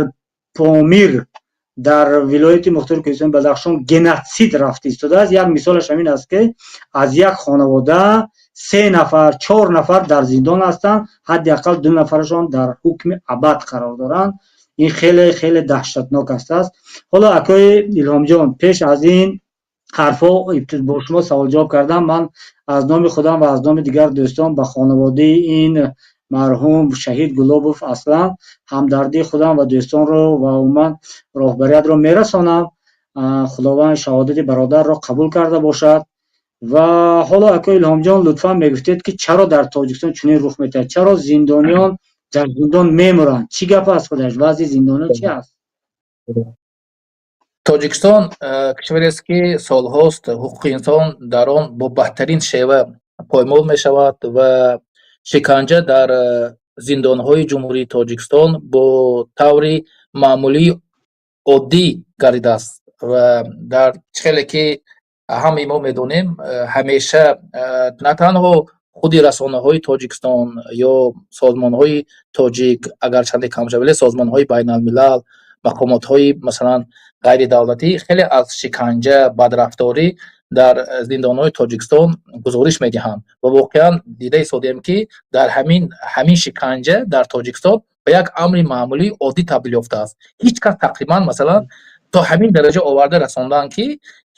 Помир, дар вилояти мухтори Кӯҳистони Бадахшон геноцид рафта истодааст, як мисолаш ҳамин аст, ки аз як хонавода се нафар, чор нафар дар зиндон ҳастанд, ҳадди ақал ду нафарашон дар ҳукми абад қарор доранд. Ин хеле хеле даҳшатнок аст. Ҳоло, акои Илҳомҷон, пеш аз ин ҳарфҳо бо шумо саволҷавоб кардам, ман аз номи худам ва аз номи дигар дӯстон ба хонаводаи ин марҳум шаҳид Гулобов Аслан ҳамдардии худам ва дӯстонро ва умуман роҳбариятро мерасонам. Худованд шаҳодати бародарро қабул карда бошад. Ва ҳоло, акои Илҳомҷон, лутфан мегуфтед, ки чаро дар Тоҷикистон чунин рух медиҳад, чаро зиндониён дар зиндон мемуранд, чӣ гап аст худаш, вазъи зиндониён чӣ аст? Тоҷикистон кишварест, ки солҳост ҳуқуқи инсон дар он бо бадтарин шева поймол мешавад ва шиканҷа дар зиндонҳои Ҷумҳурии Тоҷикистон бо таври маъмулии оддӣ гардидааст. Ва дар чӣ хеле ки ҳамаи мо медонем, ҳамеша на танҳо худи расонаҳои Тоҷикистон ё созмонҳои тоҷик, агарчанде кам шавад, вале созмонҳои байналмилал, мақомотҳои, масалан, ғайридавлатӣ хеле аз шиканҷа, бадрафторӣ дар зиндонҳои Тоҷикистон гузориш медиҳанд. Ва воқеан дида истодем, ки дар ҳамин шиканҷа дар Тоҷикистон ба як амри маъмулии оддӣ табдил ёфтааст. Ҳеҷ кас тақрибан, масалан, то ҳамин дараҷа оварда расонданд, ки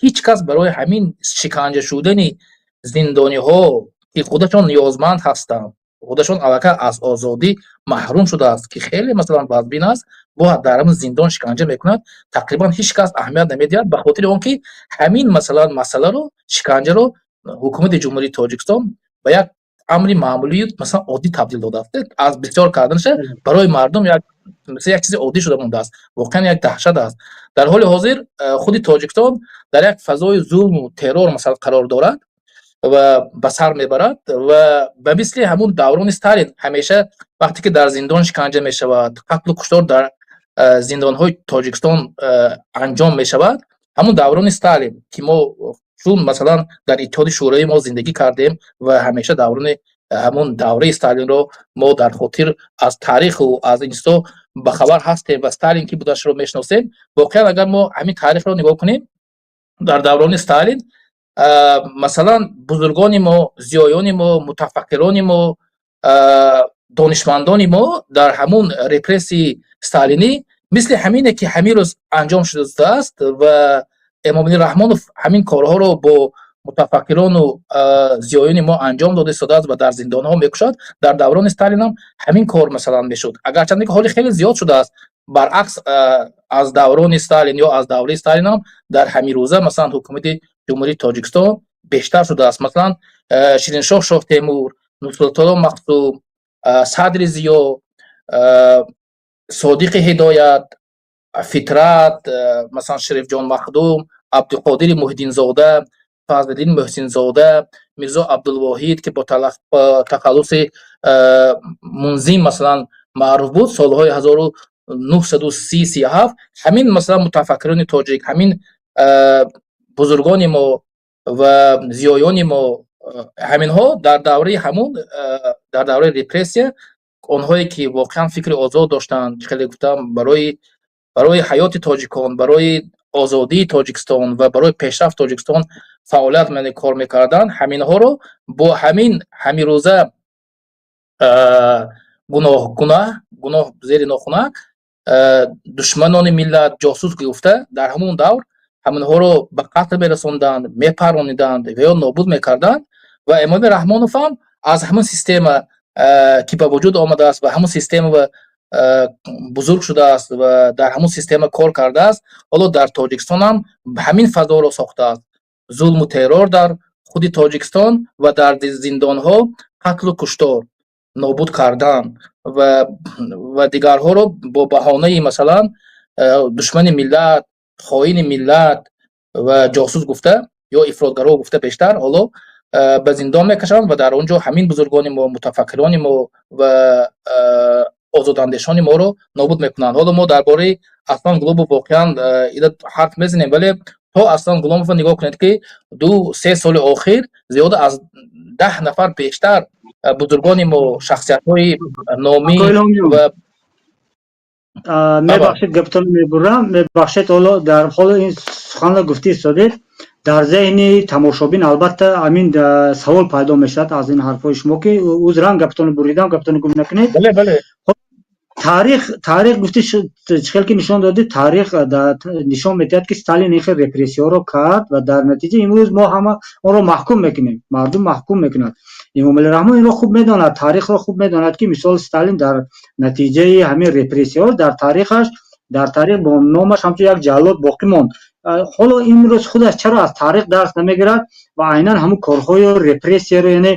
ҳеҷ кас барои ҳамин шиканҷа шудани зиндониҳо, ки худашон ниёзманд ҳастанд, худашон аллакай аз озодӣ маҳрум шудааст, ки хеле, масалан, вазбин аст, бояд дар ҳамин зиндон шиканҷа мекунад, тақрибан ҳеҷ кас аҳамият намедиҳад, ба хотири он ки ҳамин, масалан, масъаларо, шиканҷаро ҳукумати Ҷумҳурии Тоҷикистон ба як амри маъмулию, масалан, оддӣ табдил додааст. Аз бисёр карданаша барои мардум як чизи оддӣ шуда мондааст. Воқеан як даҳшат аст. Дар ҳоли ҳозир худи Тоҷикистон дар як фазои зулму террор, масалан, қарор дорад ва ба сар мебарад. Ва ба мисли ҳамун даврони Сталин, ҳамеша вақте ки дар зиндон шиканҷа мешавад, қатлу куштор дар зиндонҳои Тоҷикистон анҷом мешавад, ҳамун даврони Сталин, ки мо чун, масалан, дар Иттиҳоди Шӯравӣ мо зиндагӣ кардем ва ҳамеша даврони ҳамун давраи Сталинро мо дар хотир, аз таъриху аз ин чизҳо бахабар ҳастем ва Сталин ки будашро мешиносем. Воқеан, агар мо ҳамин таърихро нигоҳ кунем, дар даврони Сталин, масалан, бузургони мо, зиёёни мо, мутафаккирони мо, донишмандони мо дар ҳамун репрессияи сталинӣ, мисли ҳамине ки ҳамин рӯз анҷом шудааст ва Эмомалӣ Раҳмонов ҳамин корҳоро бо Мутафаккирону зиёёни мо анҷом дода истодааст ва дар зиндонҳо мекушад, дар даврони Сталинам ҳамин кор, масалан, мешуд, агарчанде ки ҳоли хеле зиёд шудааст. Баръакс, аз даврони Сталин ё аз давраи Сталинам дар ҳамин рӯза, масалан, ҳукумати Ҷумҳурии Тоҷикистон бештар шудааст. Масалан, Шириншоҳ Шоҳтемур, Нусратулло Махсум, Садри Зиё, Содиқи Ҳидоят, Фитрат, масалан, Шарифҷон Махдум, Абдуқодири Муҳиддинзода, Фазлиддин Муҳсинзода, Мирзо Абдулвоҳид, ки бо тахаллуси Мунзим, масалан, маъруф буд, солҳои 1930-37 ҳамин, масалан, мутафаккирони тоҷик, ҳамин бузургони мо ва зиёёни мо, ҳаминҳо дар давраи ҳамун, дар давраи репрессия, онҳое ки воқеан фикри озод доштанд, чӣ хеле гуфтам, барои ҳаёти тоҷикон, барои озодии Тоҷикистон ва барои пешрафти Тоҷикистон фаъолият кор мекарданд, ҳаминҳоро бо ҳамин ҳамирӯза гуноҳ, гуноҳ, гуноҳ зери нохунак, душманони миллат, ҷосус гуфта, дар ҳамон давр ҳаминҳоро ба қатл мерасонданд, мепарониданд ва ё нобуд мекарданд. Ва Эмомалӣ Раҳмонов ҳам аз ҳамон система, ки ба вуҷуд омадааст ва ҳамон система бузург шудааст ва дар ҳамон система кор кардааст, ҳоло дар Тоҷикистон ҳам ҳамин фазоро сохтааст: зулму террор дар худи Тоҷикистон ва дар зиндонҳо қатлу куштор, нобуд кардан ва дигарҳоро бо баҳонаи, масалан, душмани миллат, хоини миллат ва ҷосус гуфта ё ифротгаро гуфта, бештар ҳоло ба зиндон мекашанд ва дар он ҷо ҳамин бузургони мо, мутафаккирони мо ва озодандешони моро нобуд мекунанд. Ҳоло мо дар бораи Аслан Гулобов воқеан ида ҳарф мезанем, вале то Аслан Гуломовро нигоҳ кунед, ки 2-3 соли охир зиёда аз 10 нафар бештар бузургони мо, шахсиятҳои номӣ ва Мебахшед, гаптон мебурам, мебахшед. Ҳоло дар ҳоло ин суханро гуфтӣ истодед, дар зеҳни тамошобин албатта ҳамин савол пайдо мешавад аз ин ҳарфҳои шумо, ки узран, гаптонро буридам, гаптонро гум накунед. Бале. Таърих гуфти, чӣ хел ки нишон додӣ, таърих нишон медиҳад, ки Сталин ин хел репрессияҳоро кард ва дар натиҷа имрӯз мо ҳама онро маҳкум мекунем, мардум маҳкум мекунад. Эмомалӣ Раҳмон инро хуб медонад, таърихро хуб медонад, ки мисол Сталин дар натиҷаи ҳамин репрессияҳо дар таърихаш, дар таърих бо номаш ҳамчун як ҷаллод боқӣ монд. Ҳоло имрӯз худаш чаро аз таърих дарс намегирад ва айнан ҳамун корҳои репрессияро, яъне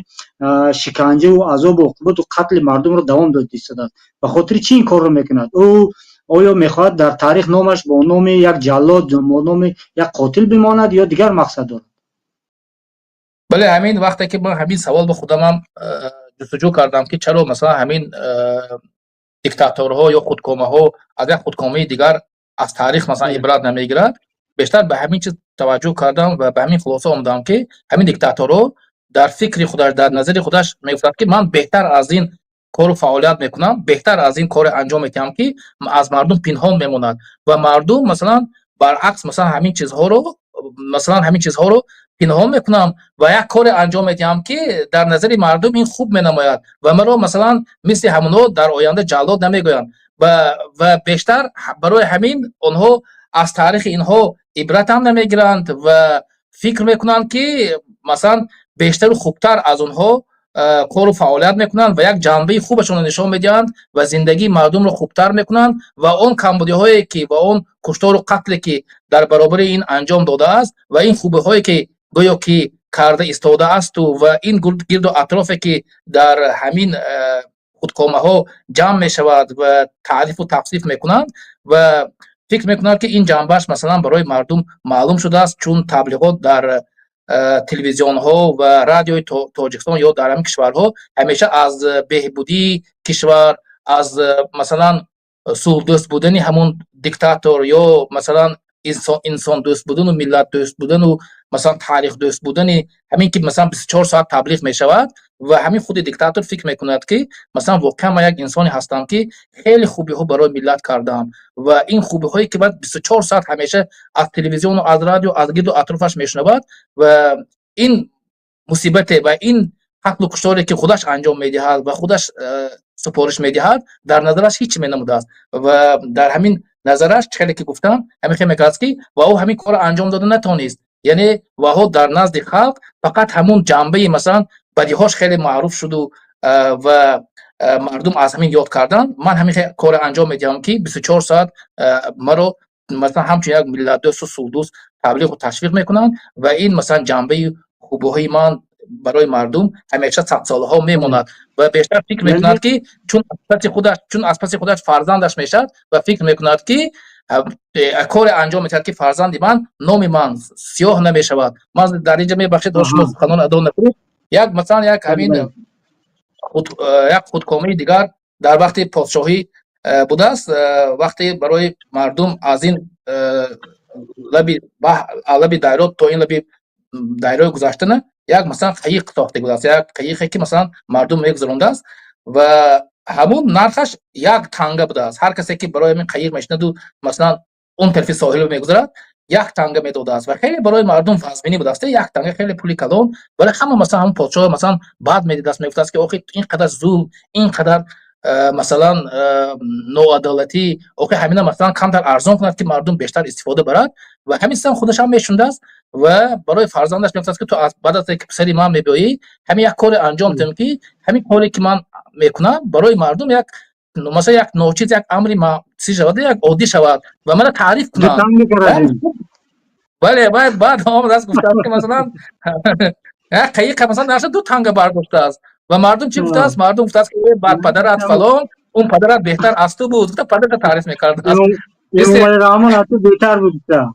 шиканҷаву азобу уқубату қатли мардумро давом дода истодааст? Ба хотири чӣ ин корро мекунад ӯ? Оё мехоҳад дар таърих номаш бо номи як ҷаллод, бо номи як қотил бимонад ё дигар мақсад дорад? Бале, ҳамин вақте ки ман ҳамин савол ба худамам ҷустуҷӯ кардам, ки чаро, масалан, ҳамин диктаторҳо ё худкомаҳо аз як худкомаи дигар аз таърих, масалан, ибрат намегирад, бештар ба ҳамин чиз таваҷҷӯҳ кардам ва ба ҳамин хулоса омадам, ки ҳамин диктаторҳо дар фикри худаш, дар назари худаш мегуфтанд, ки ман беҳтар аз ин кору фаъолият мекунам, беҳтар аз ин коре анҷом медиҳам, ки аз мардум пинҳон мемонад ва мардум, масалан, баръакс, масалан, ҳамин чизҳоро пинҳон мекунам ва як коре анҷом медиҳам, ки дар назари мардум ин хуб менамояд ва маро, масалан, мисли ҳамонҳо дар оянда ҷаллод намегӯянд. Ва бештар барои ҳамин онҳо аз таърихи инҳо ибратам намегиранд ва фикр мекунанд, ки, масалан, бештару хубтар аз онҳо кору фаъолият мекунанд ва як ҷанбаи хубашонро нишон медиҳанд ва зиндагии мардумро хубтар мекунанд ва он камбудиҳое ки ва он куштору қатле ки дар баробари ин анҷом додааст ва ин хубиҳое ки гӯё ки карда истодаасту ва ин гирду атрофе ки дар ҳамин худкомаҳо ҷамъ мешавад ва таърифу тавсиф мекунанд ва фикр мекунанд, ки ин ҷанбааш, масалан, барои мардум маълум шудааст, чун таблиғот дар телевизионҳо ва радиои Тоҷикистон ё дар ҳамин кишварҳо ҳамеша аз беҳбудии кишвар, аз, масалан, сулҳдӯст будани ҳамун диктатор ё, масалан, инсондӯст будану миллатдӯст будану, масалан, таърихдӯст будани ҳамин ки, масалан, 24 соат таблиғ мешавад. Ва ҳамин худи диктатор фикр мекунад, ки, масалан, воқеан ман як инсоне ҳастам, ки хеле хубиҳо барои миллат кардам ва ин хубиҳое ки баъд 24 соат ҳамеша аз телевизиону аз радио, аз гирду атрофаш мешунавад ва ин мусибате ва ин қатлу кушторе ки худаш анҷом медиҳад ва худаш супориш медиҳад, дар назараш ҳеҷ менамудааст. Ва дар ҳамин назараш, чӣ хеле ки гуфтам, ҳамин хел мекард, ки ва ӯ ҳамин корро анҷом дода натавонист. Яъне ваҳо дар назди халқ фақат ҳамун ҷанбаи, масалан, бадиҳош хеле маъруф шуду ва мардум аз ҳамин ёд карданд. Ман ҳамин корро анҷом медиҳам, ки 24 соат маро, масалан, ҳамчун як миллатдӯсту сулҳдӯст таблиғу ташвиқ мекунанд ва ин, масалан, ҷанбаи хубиҳои ман барои мардум ҳамеша садсолаҳо мемонад. Ва бештар фикр мекунад, ки чун аз паси худаш фарзандаш мешавад ва фикр мекунад, ки коре анҷом медиҳад, ки фарзанди ман, номи ман сиёҳ намешавад. Ман дар инҷа, мебахшед, шумо суханон адо накунед, як, масалан, як ҳамин як худкомии дигар дар вақти подшоҳӣ будааст. Вақте барои мардум аз ин лаби лаби дарё то ин лаби дарёи гузаштана як, масалан, қайиқ сохта будааст, як қайиқе, ки, масалан, мардум мегузарондааст ва ҳамун нархаш 1 танга будааст. Ҳар касе, ки барои ҳамин қайиқ мешинаду, масалан, он тарафи соҳилро мегузарад, 1 танга медодааст. Ва хеле барои мардум вазминӣ будааст, 1 танга хеле пули калон. Вале ҳама, масалан, ҳамун подшоҳ, масалан, бад медидааст, мегуфтааст, ки охи ин қадар зулм, ин қадар, масалан, ноадолатӣ, охи ҳамина, масалан, камтар арзон кунад, ки мардум бештар истифода барад. Ва ҳамин чизам худашам мешундааст ва барои фарзандаш мегуфтааст, ки ту баъд аз ки писари ман мебиёӣ, ҳамин як коре анҷом диҳам, ки ҳамин коре, ки ман мекунам, барои мардум як, масалан, як ночиз, як амри чиз шавад, як оддӣ шавад ва мана таъриф кунанд. Бале, баъд омадааст, гуфтааст, ки, масалан, як қайиқа, масалан, нарша 2 танга бардоштааст. Ва мардум чӣ гуфтааст? Мардум гуфтааст, ки бар падарат фалон, он падарат беҳтар аз ту буд, гуфта, падарата таъриф мекардааст. Эмомалӣ Раҳмон аз ту беҳтар буд, гуфта.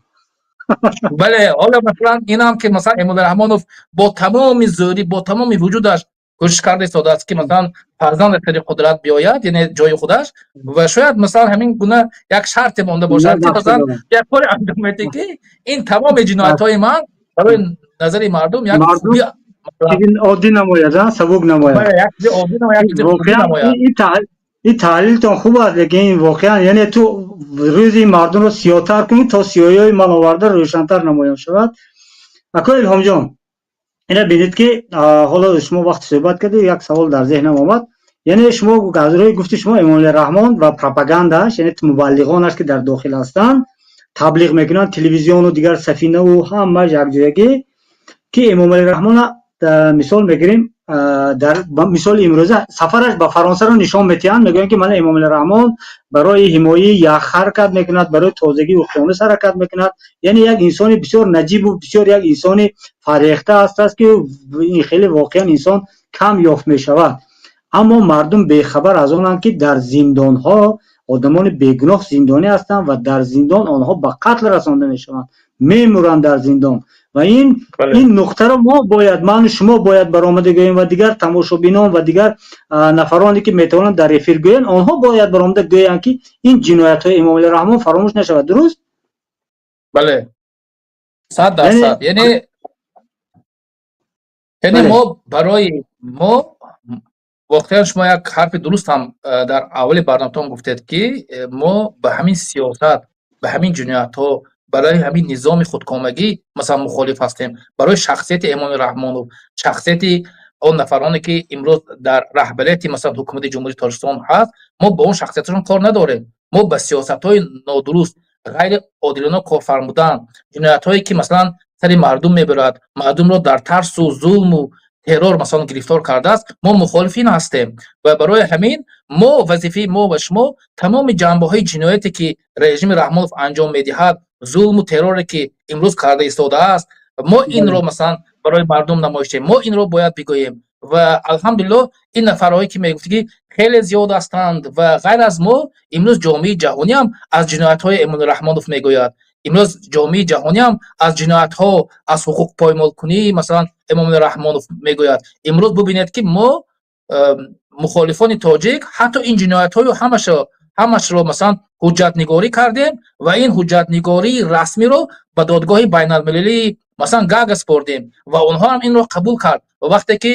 Бале, ҳоло, масалан, инам ки, масалан, Эмомалӣ Раҳмонов бо тамоми зӯрӣ, бо тамоми вуҷудаш кӯшиш карда истодааст, ки, масалан, фарзандаш сари қудрат биёяд, яъне ҷои худаш. Ва шояд, масалан, ҳамин гуна як шарте монда бошад, ки, масалан, як коре анҷом медиҳӣ, ки ин тамоми ҷиноятҳои ман барои назари мардум як хубӣ оддӣ намояд, сабук намояд. Ин таҳлилтон хуб аст, лекин ин воқеан, яъне ту рӯзи мардумро сиёҳтар кунӣ, то сиёҳиҳои ман оварда рӯшантар намоён шавад. Акои Илҳомҷон, ина бинед, ки ҳоло шумо вақти суҳбат кардед, як савол дар зеҳнам омад. Яъне шумо аз рӯи гуфти шумо, Эмомалӣ Раҳмон ва пропагандааш, яъне мубаллиғонаш, ки дар дохил ҳастанд, таблиғ мекунанд, телевизиону дигар сафинаву ҳамааш якҷоягӣ, ки Эмомалӣ Раҳмона мисол мегирем, дар мисоли имрӯза сафараш ба Фаронсаро нишон медиҳанд, мегӯянд, ки мана Эмомалӣ Раҳмон барои ҳимояи ях ҳаракат мекунад, барои тозагии уқёнус ҳаракат мекунад, яъне як инсони бисёр наҷибу бисёр як инсони фарехта ҳастааст, ки ин хеле воқеан инсон кам ёфт мешавад. Аммо мардум бехабар аз онанд, ки дар зиндонҳо одамони бегуноҳ зиндонӣ ҳастанд ва дар зиндон онҳо ба қатл расонда мешаванд, мемуранд дар зиндон. Ва ин нуқтаро мо бояд, ману шумо бояд баромада гӯем ва дигар тамошобинон ва дигар нафароне, ки метавонанд дар эфир гӯянд, онҳо бояд баромада гӯянд, ки ин ҷиноятҳои Эмомалӣ Раҳмон фаромӯш нашавад. Дуруст? Бале, 100%. Яъне мо барои мо воқеан шумо як ҳарфи дуруст ҳам дар аввали барноматон гуфтед, ки мо ба ҳамин сиёсат, ба ҳамин ҷиноятҳо, барои ҳамин низоми худкомагӣ, масалан, мухолиф ҳастем. Барои шахсияти Эмомалӣ Раҳмонов, шахсияти он нафароне, ки имрӯз дар раҳбарияти, масалан, ҳукумати Ҷумҳурии Тоҷикистон ҳаст, мо ба он шахсияташон кор надорем. Мо ба сиёсатҳои нодуруст, ғайриодилона корфармудан, ҷиноятҳое, ки, масалан, сари мардум мебарад, мардумро дар тарсу зулму террор, масалан, гирифтор кардааст, мо мухолифин ҳастем. Ва барои ҳамин мо, вазифаи мо ва шумо, тамоми ҷанбаҳои ҷинояте, ки режими Раҳмонов анҷом медиҳад, зулму терроре, ки имрӯз карда истодааст, мо инро, масалан, барои мардум намоиш диҳем, мо инро бояд бигӯем. Ва алҳамдулиллоҳ, ин нафарҳое, ки мегуфтӣ, ки хеле зиёд ҳастанд ва ғайр аз мо имрӯз ҷомеаи ҷаҳонӣ ҳам аз ҷиноятҳои Эмомалӣ Раҳмонов мегӯяд. Имрӯз ҷомеаи ҷаҳонӣ ҳам аз ҷиноятҳо, аз ҳуқуқпоймолкунии, масалан, Эмомалӣ Раҳмонов мегӯяд. Имрӯз бубинед, ки мо, мухолифони тоҷик, ҳатто ин ҷиноятҳою ҳамашро, масалан, ҳуҷҷатнигорӣ кардем ва ин ҳуҷҷатнигории расмиро ба додгоҳи байналмилалии, масалан, Гаага супордем ва онҳо ҳам инро қабул кард. Ва вақте ки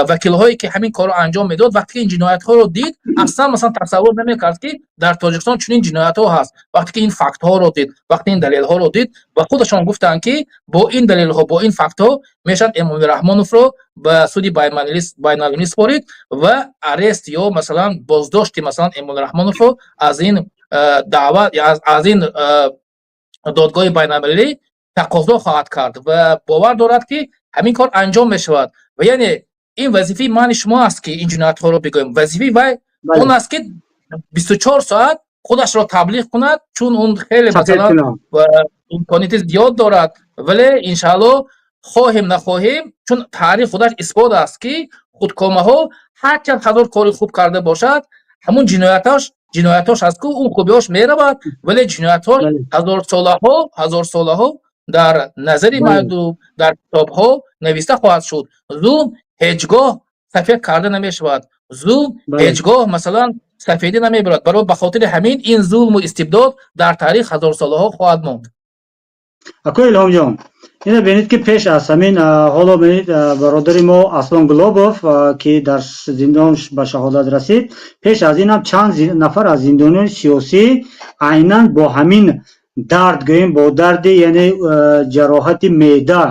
вакилҳое, ки ҳамин корро анҷом медод, вақте ки ин ҷиноятҳоро дид, аслан, масалан, тасаввур намекард, ки дар Тоҷикистон чунин ҷиноятҳо ҳаст. Вақте ки ин фактҳоро дид, вақте ин далелҳоро дид ва худашон гуфтанд, ки бо ин далелҳо, бо ин фактҳо мешавад Эмомалӣ Раҳмоновро ба суди байналмилалӣ супорид ва арест ё, масалан, боздошти, масалан, Эмомалӣ Раҳмоновро аз ин даъват, аз ин додгоҳи байналмилалӣ. Тақозо хоҳад кард ва бовар дорад, ки ҳамин кор анҷом мешавад. Ва яъне ин вазифаи мани шумо аст, ки ин ҷиноятҳоро бигӯем. Вазифаи вай он аст, ки 24 соат худашро таблиғ кунад, чун он хеле, масалан, имконияти зиёд дорад. Вале, иншаалло, хоҳем нахоҳем, чун таърих худаш исбот аст, ки худкомаҳо ҳарчанд ҳазор кори хуб карда бошад, ҳамун ҷиноятҳош аст ку, он хубиҳош меравад, вале ҷиноятҳош ҳазорсолаҳо дар назари мардум, дар китобҳо нависта хоҳад шуд. Зулм ҳеҷ гоҳ сафед карда намешавад, зулм ҳеҷ гоҳ, масалан, сафедӣ намебарад. Барои ба хотири ҳамин ин зулму истибдод дар таърих ҳазорсолаҳо хоҳад монд. Акои Илҳомҷон, ина бинед, ки пеш аз ҳамин, ҳоло бинед, бародари мо Аслон Гулобов, ки дар зиндон ба шаҳодат расид, пеш аз инам чанд нафар аз зиндониёни сиёсӣ айнан бо ҳамин дард, гӯем, бо дарди, яъне ҷароҳати меъда,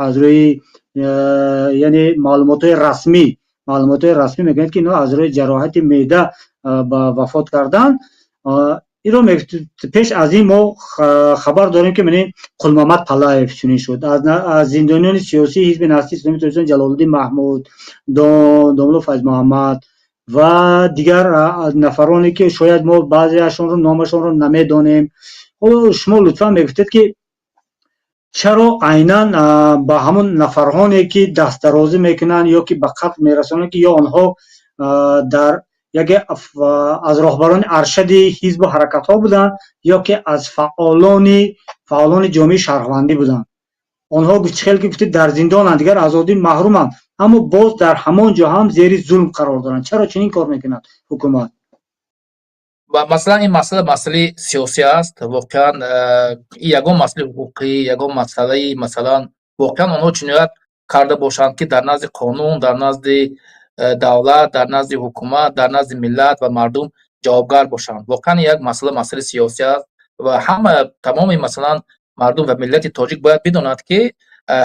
аз рӯи, яъне маълумотҳои расмӣ мегӯянд, ки инҳо аз рӯи ҷароҳати меъда ба вафот карданд. Инро пеш аз ин мо хабар дорем, ки мани Қулмамад Палаев чунин шуд, аз зиндониёни сиёсии Ҳизби Наҳзати Исломии Тоҷикистон Ҷалолиддин Маҳмуд, домулло Файзмуҳаммад ва дигар нафароне, ки шояд мо баъзеашонро номашонро намедонем. Ҳоло шумо лутфан мегуфтед, ки чаро айнан ба ҳамон нафарҳоне, ки дастдарозӣ мекунанд ё ки ба қатл мерасонанд, ки ё онҳо дар яке аз роҳбарони аршади ҳизбу ҳаракатҳо буданд ё ки аз фаъолони ҷомеаи шаҳрвандӣ буданд, онҳо, чӣ хел ки гуфтед, дар зиндонанд, дигар аз озодӣ маҳруманд, аммо боз дар ҳамон ҷо ҳам зери зулм қарор доранд? Чаро чунин кор мекунад ҳукумат? Масалан, ин масъала масъалаи сиёсӣ аст воқеан. Ягон масъалаи ҳуқуқӣ, ягон масъалаи, масалан, воқеан онҳо ҷиноят карда бошанд, ки дар назди қонун, дар назди давлат, дар назди ҳукумат, дар назди миллат ва мардум ҷавобгар бошанд. Воқеан як масъала масъалаи сиёсӣ аст ва ҳама, тамоми, масалан, мардум ва миллати тоҷик бояд бидонад, ки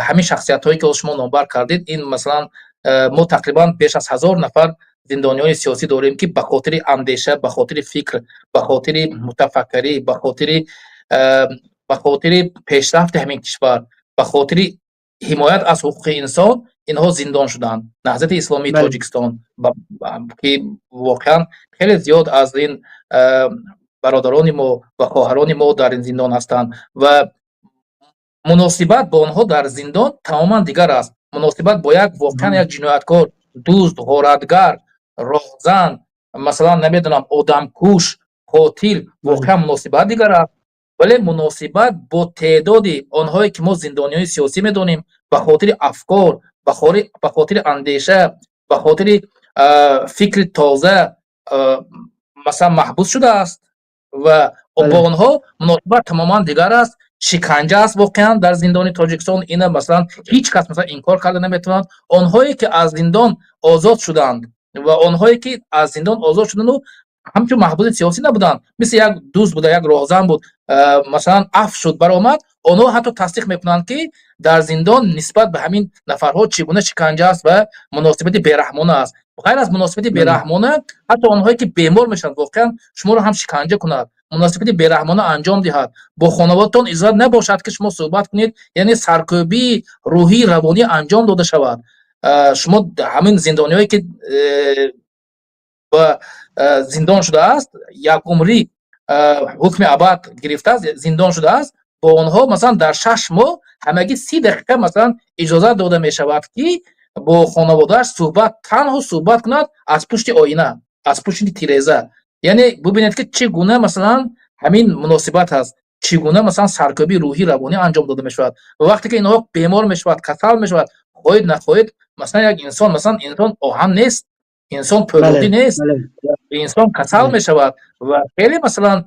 ҳамин шахсиятҳое, ки шумо номбар кардед, ин, масалан, мо тақрибан беш аз 1000 нафар зиндониёни сиёсӣ дорем, ки ба хотири андеша, ба хотири фикр, ба хотири мутафаккирӣ, ба хотири пешрафти ҳамин кишвар, ба хотири ҳимоят аз ҳуқуқи инсон инҳо зиндон шуданд. Наҳзати Исломии Тоҷикистон, ки воқеан хеле зиёд аз ин бародарони мо ва хоҳарони мо дар ин зиндон ҳастанд ва муносибат бо онҳо дар зиндон тамоман дигар аст. Муносибат бо як, воқеан, як ҷинояткор, дузд, ғоратгар, роҳзан, масалан, намедонам, одамкуш, қотил, воқеан муносибат дигар аст. Вале муносибат бо теъдоди онҳое, ки мо зиндониёни сиёсӣ медонем, ба хотири афкор, ба хотири андеша, ба хотири фикри тоза, масалан, маҳбус шудааст ва бо онҳо муносибат тамоман дигар аст. Шиканҷа аст воқеан дар зиндони Тоҷикистон. Ина, масалан, ҳеҷ кас, масалан, инкор карда наметавонад. Онҳое, ки аз зиндон озод шуданд ва онҳое, ки аз зиндон озод шуданду ҳамчун маҳбуси сиёсӣ набуданд, мисли як дузд буда, як роҳзан буд, масалан, афв шуд, баромад, онҳо ҳатто тасдиқ мекунанд, ки дар зиндон нисбат ба ҳамин нафарҳо чӣ гуна шиканҷа аст ва муносибати бераҳмона аст. Ғайр аз муносибати бераҳмона, ҳатто онҳое, ки бемор мешаванд, воқеан шуморо ҳам шиканҷа кунад, муносибати бераҳмона анҷом диҳад, бо хонаводатон иҷозат набошад, ки шумо суҳбат кунед, яъне саркӯбии рӯҳии равонӣ анҷом дода шавад. Шумо ҳамин зиндониҳое, ки ба зиндон шудааст, якумрӣ ҳукми абад гирифтааст, зиндон шудааст, бо онҳо, масалан, дар 6 моҳ ҳамагӣ 30 дақиқа, масалан, иҷозат дода мешавад, ки бо хонаводааш суҳбат, танҳо суҳбат кунад аз пушти оина, аз пушти тиреза. Яъне бубинед, ки чӣ гуна, масалан, ҳамин муносибат аст, чӣ гуна, масалан, саркӯбии рӯҳӣ равонӣ анҷом дода мешавад. Ва вақте ки инҳо бемор мешавад, касал мешавад, хоҳед нахоҳед, масалан, як инсон, масалан, инсон оҳан нест, инсон пӯлодӣ нест, инсон касал мешавад ва хеле, масалан,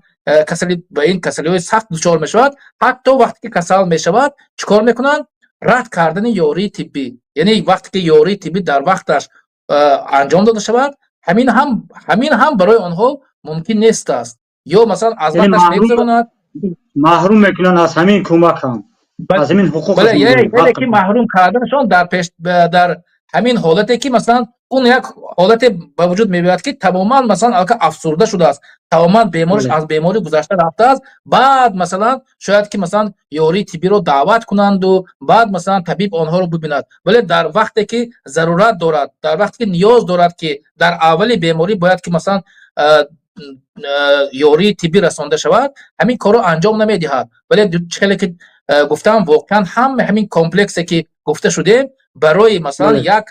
касали, ба ин касалиҳои сахт дучор мешавад. Ҳатто вақте ки касал мешавад, чӣ кор мекунанд? Рад кардани ёрии тиббӣ. Яъне вақте ки ёрии тиббӣ дар вақташ анҷом дода шавад, ҳамин ҳам барои онҳо мумкин нест аст ё, масалан, аз вақташ мегузаронад. Маҳрум мекунанд аз ҳамин кӯмак ҳам, аз ҳамин ҳуқуқ. Яъне ки маҳрум карданашон дар пеш, дар ҳамин ҳолате, ки, масалан, он як Ҳолате ба вуҷуд меояд, ки тамоман, масалан, аллакай афсурда шудааст, тамоман бемориш аз беморӣ гузашта рафтааст. Баъд, масалан, шояд ки, масалан, ёрии тиббиро даъват кунанду баъд, масалан, табиб онҳоро бибинад. Вале дар вақте ки зарурат дорад, дар вақте ки ниёз дорад, ки дар аввали беморӣ бояд ки, масалан, ёрии тиббӣ расонда шавад, ҳамин корро анҷом намедиҳад. Вале чӣ хеле ки гуфтам, воқеан ҳама ҳамин комплексе ки гуфта шудем, барои, масалан, як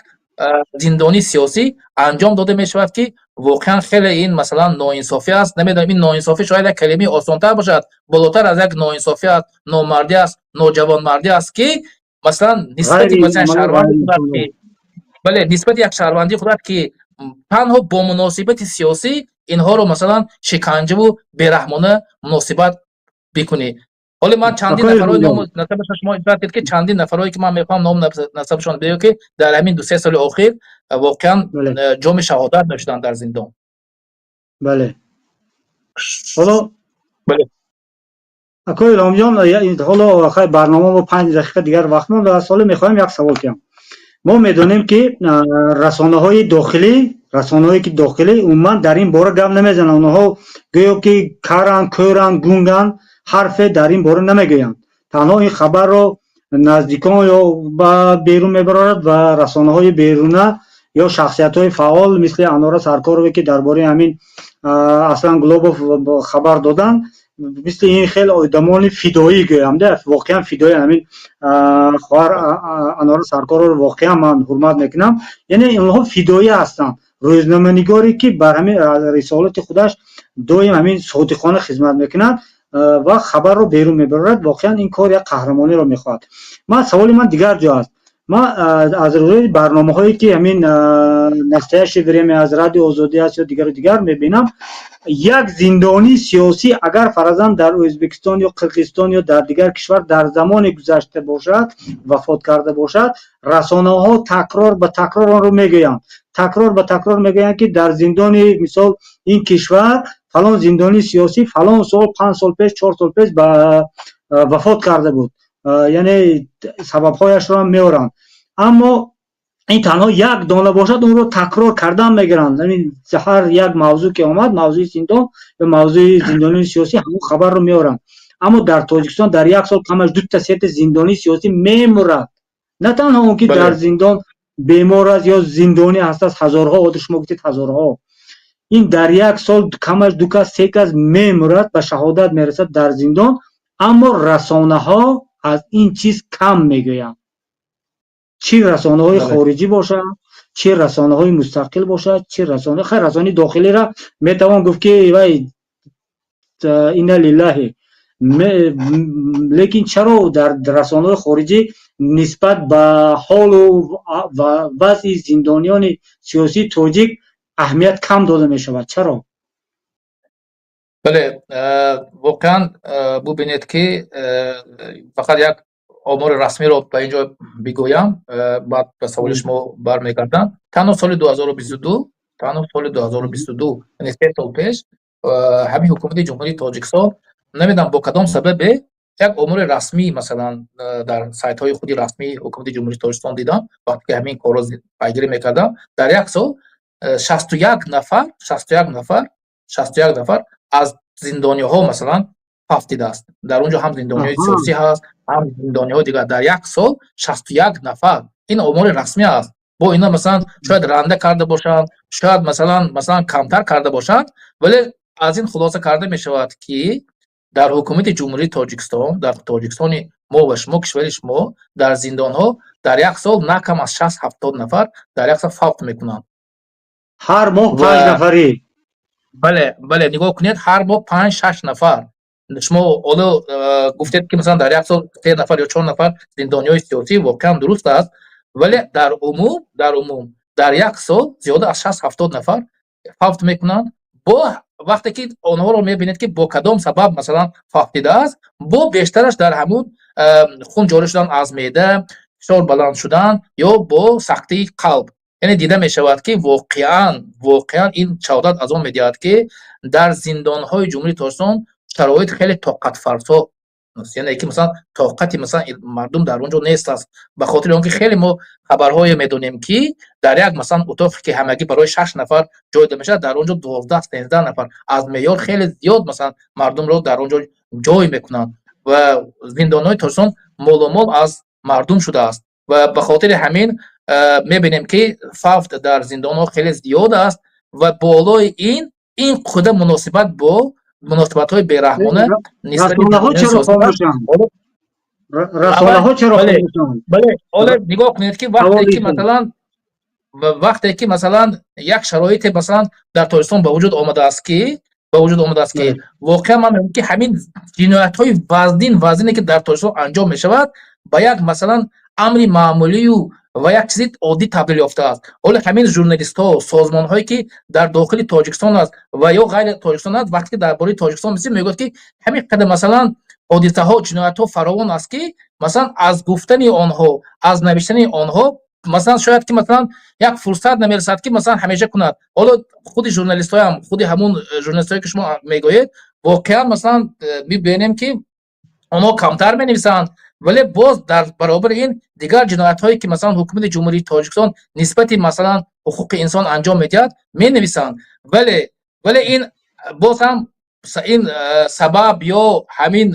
зиндонии сиёсӣ анҷом дода мешавад, ки воқеан хеле ин, масалан, ноинсофӣ аст. Намедонам, ин ноинсофӣ шояд як калимаи осонтар бошад, болотар аз як ноинсофӣ аст, номардӣ аст, ноҷавонмардӣ аст, ки, масалан, нисбати, масалан, шаҳрванди худат ки, бале, нисбати як шаҳрванди худат, ки танҳо бо муносибати сиёсӣ инҳоро, масалан, шиканҷаву бераҳмона муносибат бикунӣ. Ҳоле ман чандин нафарҳои ному насабашон шумо ишорат кардед, ки чандин нафарҳое ки ман мехоҳам ном насабашон бигӯям, ки дар ҳамин 2-3 соли охир воқеан ҷоми шаҳодат нӯшиданд дар зиндон. Бале, ҳоло, акои Илҳомҷон, ҳоло хай барнома бо 5 дақиқа дигар вақт мондааст. Ҳоло мехоҳам як савол кунам. Мо медонем, ки расонаҳои дохилӣ, расонаҳое ки дохилӣ, умуман дар ин бора гап намезананд. Онҳо гӯё ки каранд, кӯранд, гунганд, ҳарфе дар ин бора намегӯянд. Танҳо ин хабарро наздикон ё ба берун мебарорад ва расонаҳои беруна ё шахсиятҳои фаъол, мисли Анора Саркорове, ки дар бораи ҳамин Аслан Глобов хабар доданд, мисли ин хел одамони фидоӣ гӯям, воқеан фидоӣ. Ҳамин хоҳар Анора Саркорро воқеан ман ҳурмат мекунам. Яъне онҳо фидоӣ ҳастанд, рӯзноманигоре, ки бар ҳамин рисолати худаш доим ҳамин содиқона хизмат мекунад ва хабарро берун мебарорад. Воқеан ин кор як қаҳрамониро мехоҳад. Ман саволи ман дигар ҷо аст. Ман аз рӯи барномаҳое, ки ҳамин «Настоящее время» аз Радио Озодӣ аст ё дигару дигар, мебинам, як зиндонии сиёсӣ агар фарзан дар Ӯзбекистон ё Қирғизистон ё дар дигар кишвар дар замоне гузашта бошад, вафот карда бошад, расонаҳо такрор ба такрор онро мегӯянд, такрор ба такрор мегӯянд, ки дар зиндони, мисол, ин кишвар фалон зиндонии сиёсӣ фалон сол, 5 сол пеш, 4 сол пеш ба вафот карда буд, яъне сабабҳояшро ҳам меоранд. Аммо ин танҳо як дона бошад, онро такрор кардан мегиранд. Ҳар як мавзӯъ ки омад, мавзӯи зиндон ё мавзӯи зиндонии сиёсӣ, ҳамон хабарро меоранд. Аммо дар Тоҷикистон дар як сол камаш дута, сета зиндонии сиёсӣ мемурад. На танҳо он ки дар зиндон бемор аст ё зиндонӣ ҳастааст, ҳазорҳо, ода шумо гуфтед, ҳазорҳо. Ин дар як сол камаш ду кас, се кас мемурад, ба шаҳодат мерасад дар зиндон, аммо расонаҳо аз ин чиз кам мегӯянд. Чӣ расонаҳои хориҷӣ бошад, чӣ расонаҳои мустақил бошад, чӣ расона, хайр, расонаи дохилиро метавон гуфт, ки вай инна лиллаҳи. Лекин чаро дар расонаҳои хориҷӣ нисбат ба ҳолу ва вазъи зиндониёни сиёсии тоҷик аҳамият кам дода мешавад? Чаро? Бале, воқеан бубинед, ки фақат як омори расмиро ба ин ҷо бигӯям, баъд ба саволи шумо бармегардам. Танҳо соли 2022, танҳо соли 2022, яъне 3 сол пеш, ҳамин ҳукумати Ҷумҳурии Тоҷикистон, намедонам бо кадом сабабе, як омори расмӣ, масалан, дар сайтҳои худи расмии ҳукумати Ҷумҳурии Тоҷикистон дидам, вақте ки ҳамин корро пайгирӣ мекардам, дар як сол 61 нафар, 61 нафар, 61 нафар аз зиндониҳо, масалан, фавтидааст. Дар он ҷо ҳам зиндониҳои сиёсӣ ҳаст, ҳам зиндониҳои дигар. Дар як сол 61 нафар. Ин омори расмӣ аст. Бо ино, масалан, шояд ранда карда бошанд, шояд, масалан, камтар карда бошанд, вале аз ин хулоса карда мешавад, ки дар ҳукумати Ҷумҳурии Тоҷикистон, дар Тоҷикистони мо ва шумо, кишвари шумо, дар зиндонҳо дар як сол на кам аз 60-70 нафар дар як сол фавт мекунанд. Ҳар моҳ панҷ нафарӣ. Бале, нигоҳ кунед, ҳар моҳ панҷ, шаш нафар. Шумо ҳоло гуфтед, ки, масалан, дар як сол се нафар ё чор нафар зиндониҳои сиёсӣ, воқеан дуруст аст, вале дар умум дар як сол зиёда аз 60-70 нафар фавт мекунанд. Бо вақте ки онҳоро мебинед, ки бо кадом сабаб, масалан, фавтидааст, бо бештараш дар ҳамун хун ҷорӣ шудан аз меъда, фишор баланд шудан ё бо сахтии қалб. Яъне дида мешавад, ки воқеан ин шаҳодат аз он медиҳад, ки дар зиндонҳои Ҷумҳурии Тоҷикистон шароит хеле тоқатфарсо. Яъне ки, масалан, тоқати, масалан, мардум дар он ҷо нест аст, ба хотири он ки хеле мо хабарҳое медонем, ки дар як, масалан, утоқе, ки ҳамагӣ барои шаш нафар ҷой дода мешавад, дар он ҷо 12, 13 нафар, аз меъёр хеле зиёд, масалан, мардумро дар он ҷо ҷой мекунанд ва зиндонҳои Тоҷикистон моломол аз мардум шудааст. Ва ба хотири ҳамин мебинем, ки фавт дар зиндонҳо хеле зиёд аст ва болои ин қадар муносибат бо муносибатҳои бераҳмона нисбати чаро хомӯшанд? Расонаҳо чаро хомӯшанд? Бале, ҳоло нигоҳ кунед, ки вақте ки, масалан, вақте ки, масалан, як шароите, масалан, дар Тоҷикистон ба вуҷуд омадааст, ки воқеан ман мегӯям, ки ҳамин ҷиноятҳои вазнин вазнине, ки дар Тоҷикистон анҷом мешавад, ба як, масалан, амри маъмулию ва як чизи оддӣ табдил ёфтааст. Ҳоло ҳамин журналистҳо, созмонҳое, ки дар дохили Тоҷикистон аст ва ё ғайри Тоҷикистон аст, вақте ки дар бораи Тоҷикистон мисл мегӯяд, ки ҳамин қадар, масалан, ҳодисаҳо, ҷиноятҳо фаровон аст, ки, масалан, аз гуфтани онҳо, аз навиштани онҳо, масалан, шояд ки, масалан, як фурсат намерасад, ки, масалан, ҳамеша кунад. Ҳоло худи журналистҳоям, худи ҳамун журналистҳое, ки шумо мегӯед, воқеан, масалан, мебинем, ки онҳо камтар менависанд, вале боз дар баробари ин дигар ҷиноятҳое, ки, масалан, ҳукумати Ҷумҳурии Тоҷикистон нисбати, масалан, ҳуқуқи инсон анҷом медиҳад, менависанд. Вале ин боз ҳам ин сабаб ё ҳамин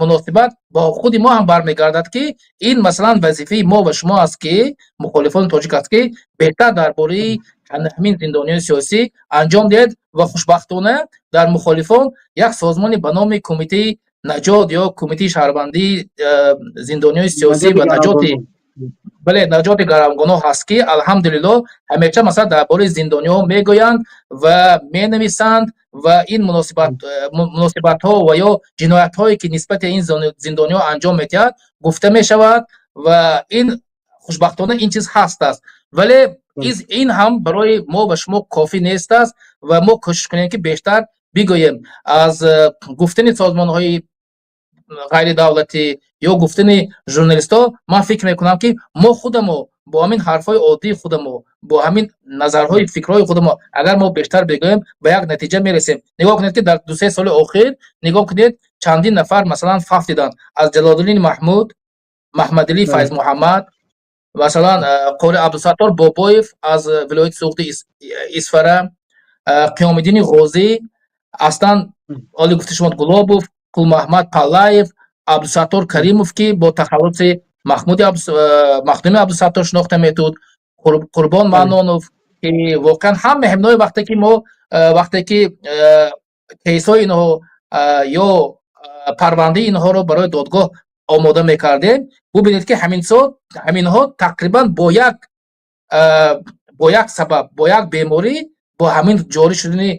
муносибат бо худи мо ҳам бармегардад, ки ин, масалан, вазифаи мо ва шумо аст, ки мухолифони тоҷик аст, ки беҳтар дар бораи ҳамин зиндониёни сиёсӣ анҷом диҳед. Ва хушбахтона дар мухолифон як созмоне ба номи Кумитаи наҷот ё Кумитаи шаҳрвандии зиндониёни сиёсӣ ва наҷоти, бале, наҷоти гаравгоно ҳаст, ки алҳамдулилло ҳамеша, масалан, дар бораи зиндониҳо мегӯянд ва менависанд ва ин муносибатҳо ва ё ҷиноятҳое, ки нисбати ин зиндониҳо анҷом медиҳад, гуфта мешавад. Ва ин хушбахтона ин чиз ҳаст аст, вале ин ҳам барои мо ва шумо кофӣ нест аст ва мо кӯшиш кунем, ки бештар бигӯем. Аз гуфтани созмонҳои ғайридавлатӣ ё гуфтани журналистҳо, ман фикр мекунам, ки мо худамо бо ҳамин ҳарфҳои оддии худамо, бо ҳамин назарҳои фикрҳои худамо, агар мо бештар бигӯем, ба як натиҷа мерасем. Нигоҳ кунед, ки дар 2-3 соли охир, нигоҳ кунед, чандин нафар, масалан, фавтиданд: аз Ҷалолиддини Маҳмуд, Маҳмадалӣ Файзмуҳаммад, масалан, қори Абдусаттор Бобоев аз вилояти Суғди, Исфара, Қиёмиддини Ғозӣ, аслан оли гуфти шумо, Гулобов, Қулмаҳмад Паллаев, Абдусаттор Каримов, ки бо тахаллуси Махдуми Абдусаттор шинохта метуд, Қурбон Маънонов, ки воқеан ҳама ҳаминои вақте ки мо, вақте ки кейсҳои инҳо ё парвандаи инҳоро барои додгоҳ омода мекардем, бубинед, ки ҳаминҳо тақрибан бо як сабаб, бо як беморӣ, бо ҳамин ҷорӣ шудани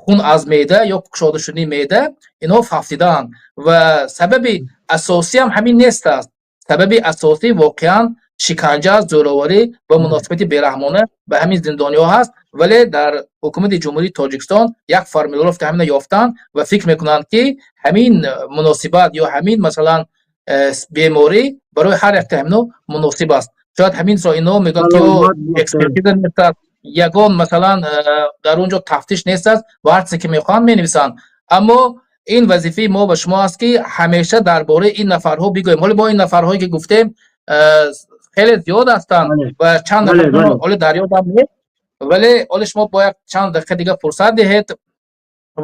хун аз меъда ё кушода шудани меъда инҳо фавтидаанд. Ва сабаби асосиам ҳамин нест аст. Сабаби асосӣ воқеан шиканҷа аст, зӯроварӣ ва муносибати бераҳмона ба ҳамин зиндониҳо ҳаст. Вале дар ҳукумати Ҷумҳурии Тоҷикистон як формулировка ҳамина ёфтанд ва фикр мекунанд, ки ҳамин муносибат ё ҳамин, масалан, беморӣ барои ҳар якта ҳамино муносиб аст. Шояд ҳаминро ино мегӯянд, ки экспертиза нест аст, ягон, масалан, дар он ҷо тафтиш нест аст ва ҳар чизе ки мехоҳанд, менависанд. Аммо ин вазифаи мо ва шумо аст, ки ҳамеша дар бораи ин нафарҳо бигӯем. Ҳоло мо ин нафарҳое, ки гуфтем, хеле зиёд ҳастанд ва чанд нафар ҳоло дар ёдам нест, вале ҳоло шумо бо як чанд дақиқа дига фурсат диҳед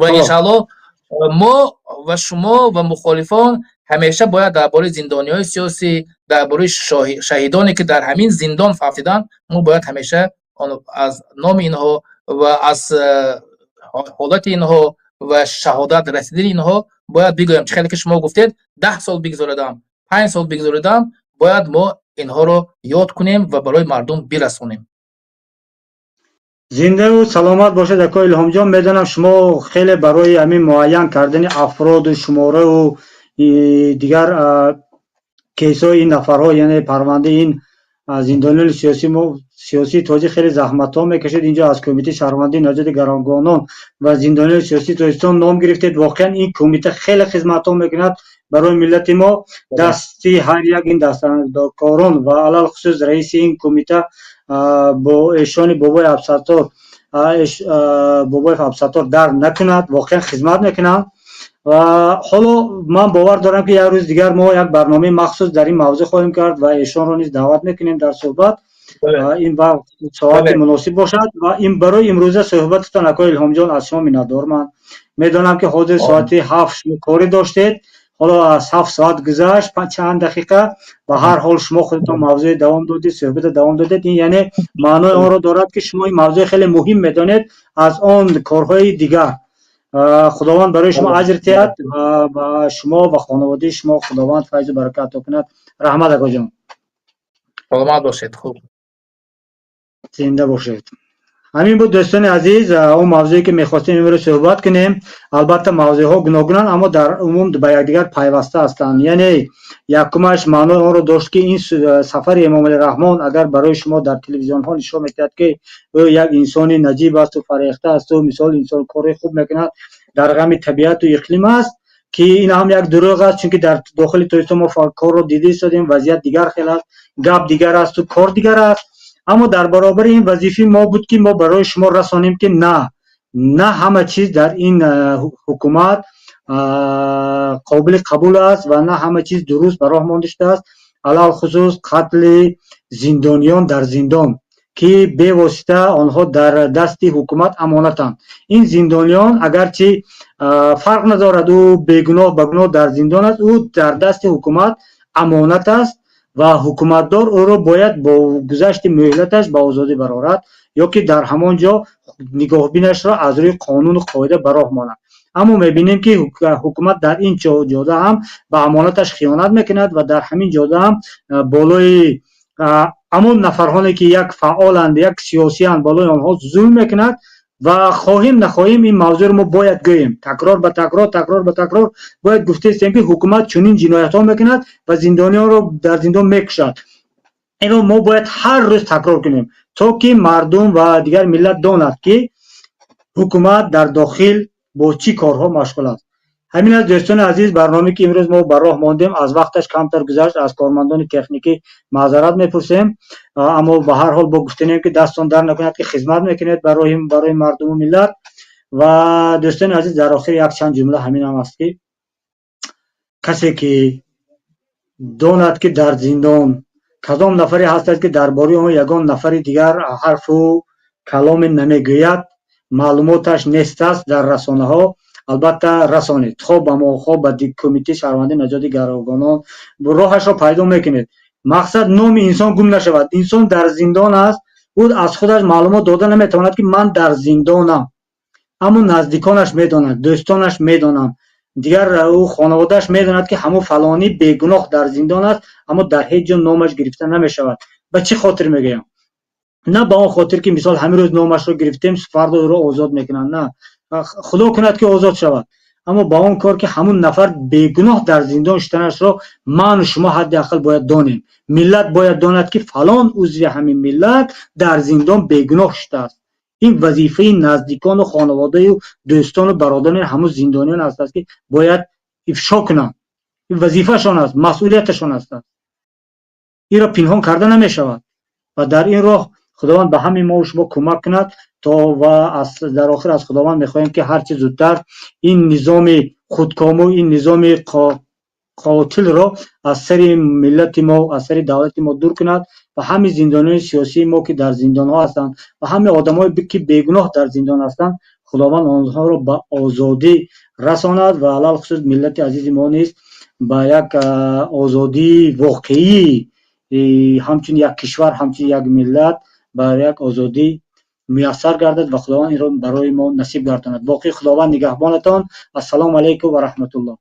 ва иншаалло мо ва шумо ва мухолифон ҳамеша бояд дар бораи зиндониҳои сиёсӣ, дар бораи шаҳидоне, ки дар ҳамин зиндон фавтиданд, мо бояд ҳамеша аз номи инҳо ва аз ҳолати инҳо ва шаҳодат расидани инҳо бояд бигӯем. Чӣ хеле ки шумо гуфтед, 10 сол бигзоредам, 5 сол бигзоредам, бояд мо инҳоро ёд кунем ва барои мардум бирасонем. Зиндаву саломат бошед, ако Илҳомҷон. Медонам, шумо хеле барои ҳамин муайян кардани афроду шумораву дигар кейсҳои ин нафарҳо, яъне парвандаи ин зиндониёни сиёсии тоҷик, хеле заҳматҳо мекашед. Инҷо аз Кумитаи шаҳрвандии наҷоти гаравгонон ва зиндониёни сиёсии Тоҷикистон ном гирифтед. Воқеан ин кумита хеле хизматҳо мекунад барои миллати мо. Дасти ҳар як ин дастакорон ва алалхусус раиси ин кумита бо эшони бобои Абсаттор, Бобоев Абсаттор дард накунад. Воқеан хизмат мекунанд. Ва ҳоло ман бовар дорам, ки як рӯз дигар мо як барномаи махсус дар ин мавзӯъ хоҳем кард ва эшонро низ даъват мекунем дар суҳбат. Ин вақт соати муносиб бошад. Ва ин барои имрӯза суҳбататон, акои Илҳомҷон, аз шумо миннатдор. Ман медонам, ки ҳозир соати 7 шумо корӣ доштед, ҳоло аз 7 соат гузашт чанд дақиқа. Ба ҳар ҳол, шумо худатон мавзӯи давом додед, суҳбата давом додед. Ин яъне маънои онро дорад, ки шумо ин мавзӯи хеле муҳим медонед аз он корҳои дигар. Худованд барои шумо аҷр диҳад ва ба шумо ва хонаводаи шумо Худованд файзу баракат ато кунад. Раҳмат, акоҷон. Саломат бошед, хуб. Зинда бошед. Ҳамин буд, дӯстони азиз, он мавзӯе, ки мехостем имрӯз суҳбат кунем. Албатта, мавзӯъҳо гуногунанд, аммо дар умум ба якдигар пайваста ҳастанд. Яъне якумаш маънои онро дошт, ки ин сафари Эмомалӣ Раҳмон агар барои шумо дар телевизионҳо нишон медиҳад, ки ӯ як инсони наҷиб асту фарехта асту мисол инсон кори хуб мекунад, дар ғами табиату иқлим аст, ки ин ҳам як дурӯғ аст, чунки дар дохили Тоҷикистон мо корро дида истодем, вазъият дигар хел аст, гап дигар асту кор дигар аст. Аммо дар баробари ин вазифаи мо буд, ки мо барои шумо расонем, ки на ҳама чиз дар ин ҳукумат қобили қабул аст ва на ҳама чиз дуруст ба роҳ монда шудааст, алалхусус қатли зиндониён дар зиндон, ки бевосита онҳо дар дасти ҳукумат амонатанд. Ин зиндониён, агарчи фарқ надорад, ӯ бегуноҳ ба гуноҳ дар зиндон аст, ӯ дар дасти ҳукумат амонат аст ва ҳукуматдор ӯро бояд бо гузашти муҳлаташ ба озодӣ барорад ё ки дар ҳамон ҷо нигоҳбинашро аз рӯи қонуну қоида ба роҳ монад. Аммо мебинем, ки ҳукумат дар ин ҷода ҳам ба амонаташ хиёнат мекунад ва дар ҳамин ҷода ҳам болои ҳамон нафарҳоне, ки як фаъоланд, як сиёсиянд, болои онҳо зулм мекунад. Ва хоҳем нахоҳем, ин мавзӯъро мо бояд гӯем, такрор ба такрор, такрор ба такрор бояд гуфта истем, ки ҳукумат чунин ҷиноятҳо мекунад ва зиндониёнро дар зиндон мекушад. Инро мо бояд ҳар рӯз такрор кунем, то ки мардум ва дигар миллат донад, ки ҳукумат дар дохил бо чӣ корҳо машғул аст. Ҳамин аст, дӯстони азиз, барномае, ки имрӯз мо ба роҳ мондем. Аз вақташ камтар гузашт, аз кормандони техникӣ маъзарат мепурсем, аммо ба ҳар ҳол бо гуфтанем, ки дасттон дар накунад, ки хизмат мекунед барои мардуму миллат. Ва дӯстони азиз, дар охир якчанд ҷумла ҳаминам аст, ки касе ки донад, ки дар зиндон кадом нафаре ҳастад, ки дар бораи он ягон нафари дигар ҳарфу каломе намегӯяд, маълумоташ нест аст дар расонаҳо, албатта расонед, хоб ба мо, хоб ба Кумитаи шаҳрвандии наҷоти гаравгонон, роҳашро пайдо мекунед. Мақсад, номи инсон гум нашавад. Инсон дар зиндон аст, ӯ аз худаш маълумот дода наметавонад, ки ман дар зиндонам, аммо наздиконаш медонанд, дӯстонаш медонанд, дигар ӯ хонаводааш медонад, ки ҳамун фалонӣ бегуноҳ дар зиндон аст, аммо дар ҳеҷ ҷо номаш гирифта намешавад. Ба чӣ хотир мегӯям? На ба он хотир, ки мисол ҳамин рӯз номашро гирифтем, фардо ӯро озод мекунанд. На, Худо кунад, ки озод шавад, аммо ба он кор, ки ҳамун нафар бегуноҳ дар зиндон шуданашро ману шумо ҳадди ақал бояд донем. Миллат бояд донад, ки фалон узви ҳамин миллат дар зиндон бегуноҳ шудааст. Ин вазифаи наздикону хонаводаю дӯстону бародарони ҳамун зиндониён аст, ки бояд ифшо кунанд. Ин вазифаашон аст, масъулияташон аст, инро пинҳон карда намешавад. Ва дар ин роҳ Худованд ба ҳамин мо шумо кӯмак кунад то ва дар охир аз Худованд мехоҳем, ки ҳарчи зудтар ин низоми худкому, ин низоми қотилро аз сари миллати мо, аз сари давлати мо дур кунад ва ҳамин зиндониёни сиёсии мо, ки дар зиндонҳо ҳастанд, ва ҳамин одамое, ки бегуноҳ дар зиндон ҳастанд, Худованд онҳоро ба озодӣ расонад ва алалхусус миллати азизи мо низ ба як озодии воқеӣ, ҳамчун як кишвар, ҳамчун як миллат, ба як озодӣ муяссар гардад ва Худованд инро барои мо насиб гардонад. Боқӣ Худованд нигаҳбонатон. Ассалому алайкум ва раҳматуллоҳ.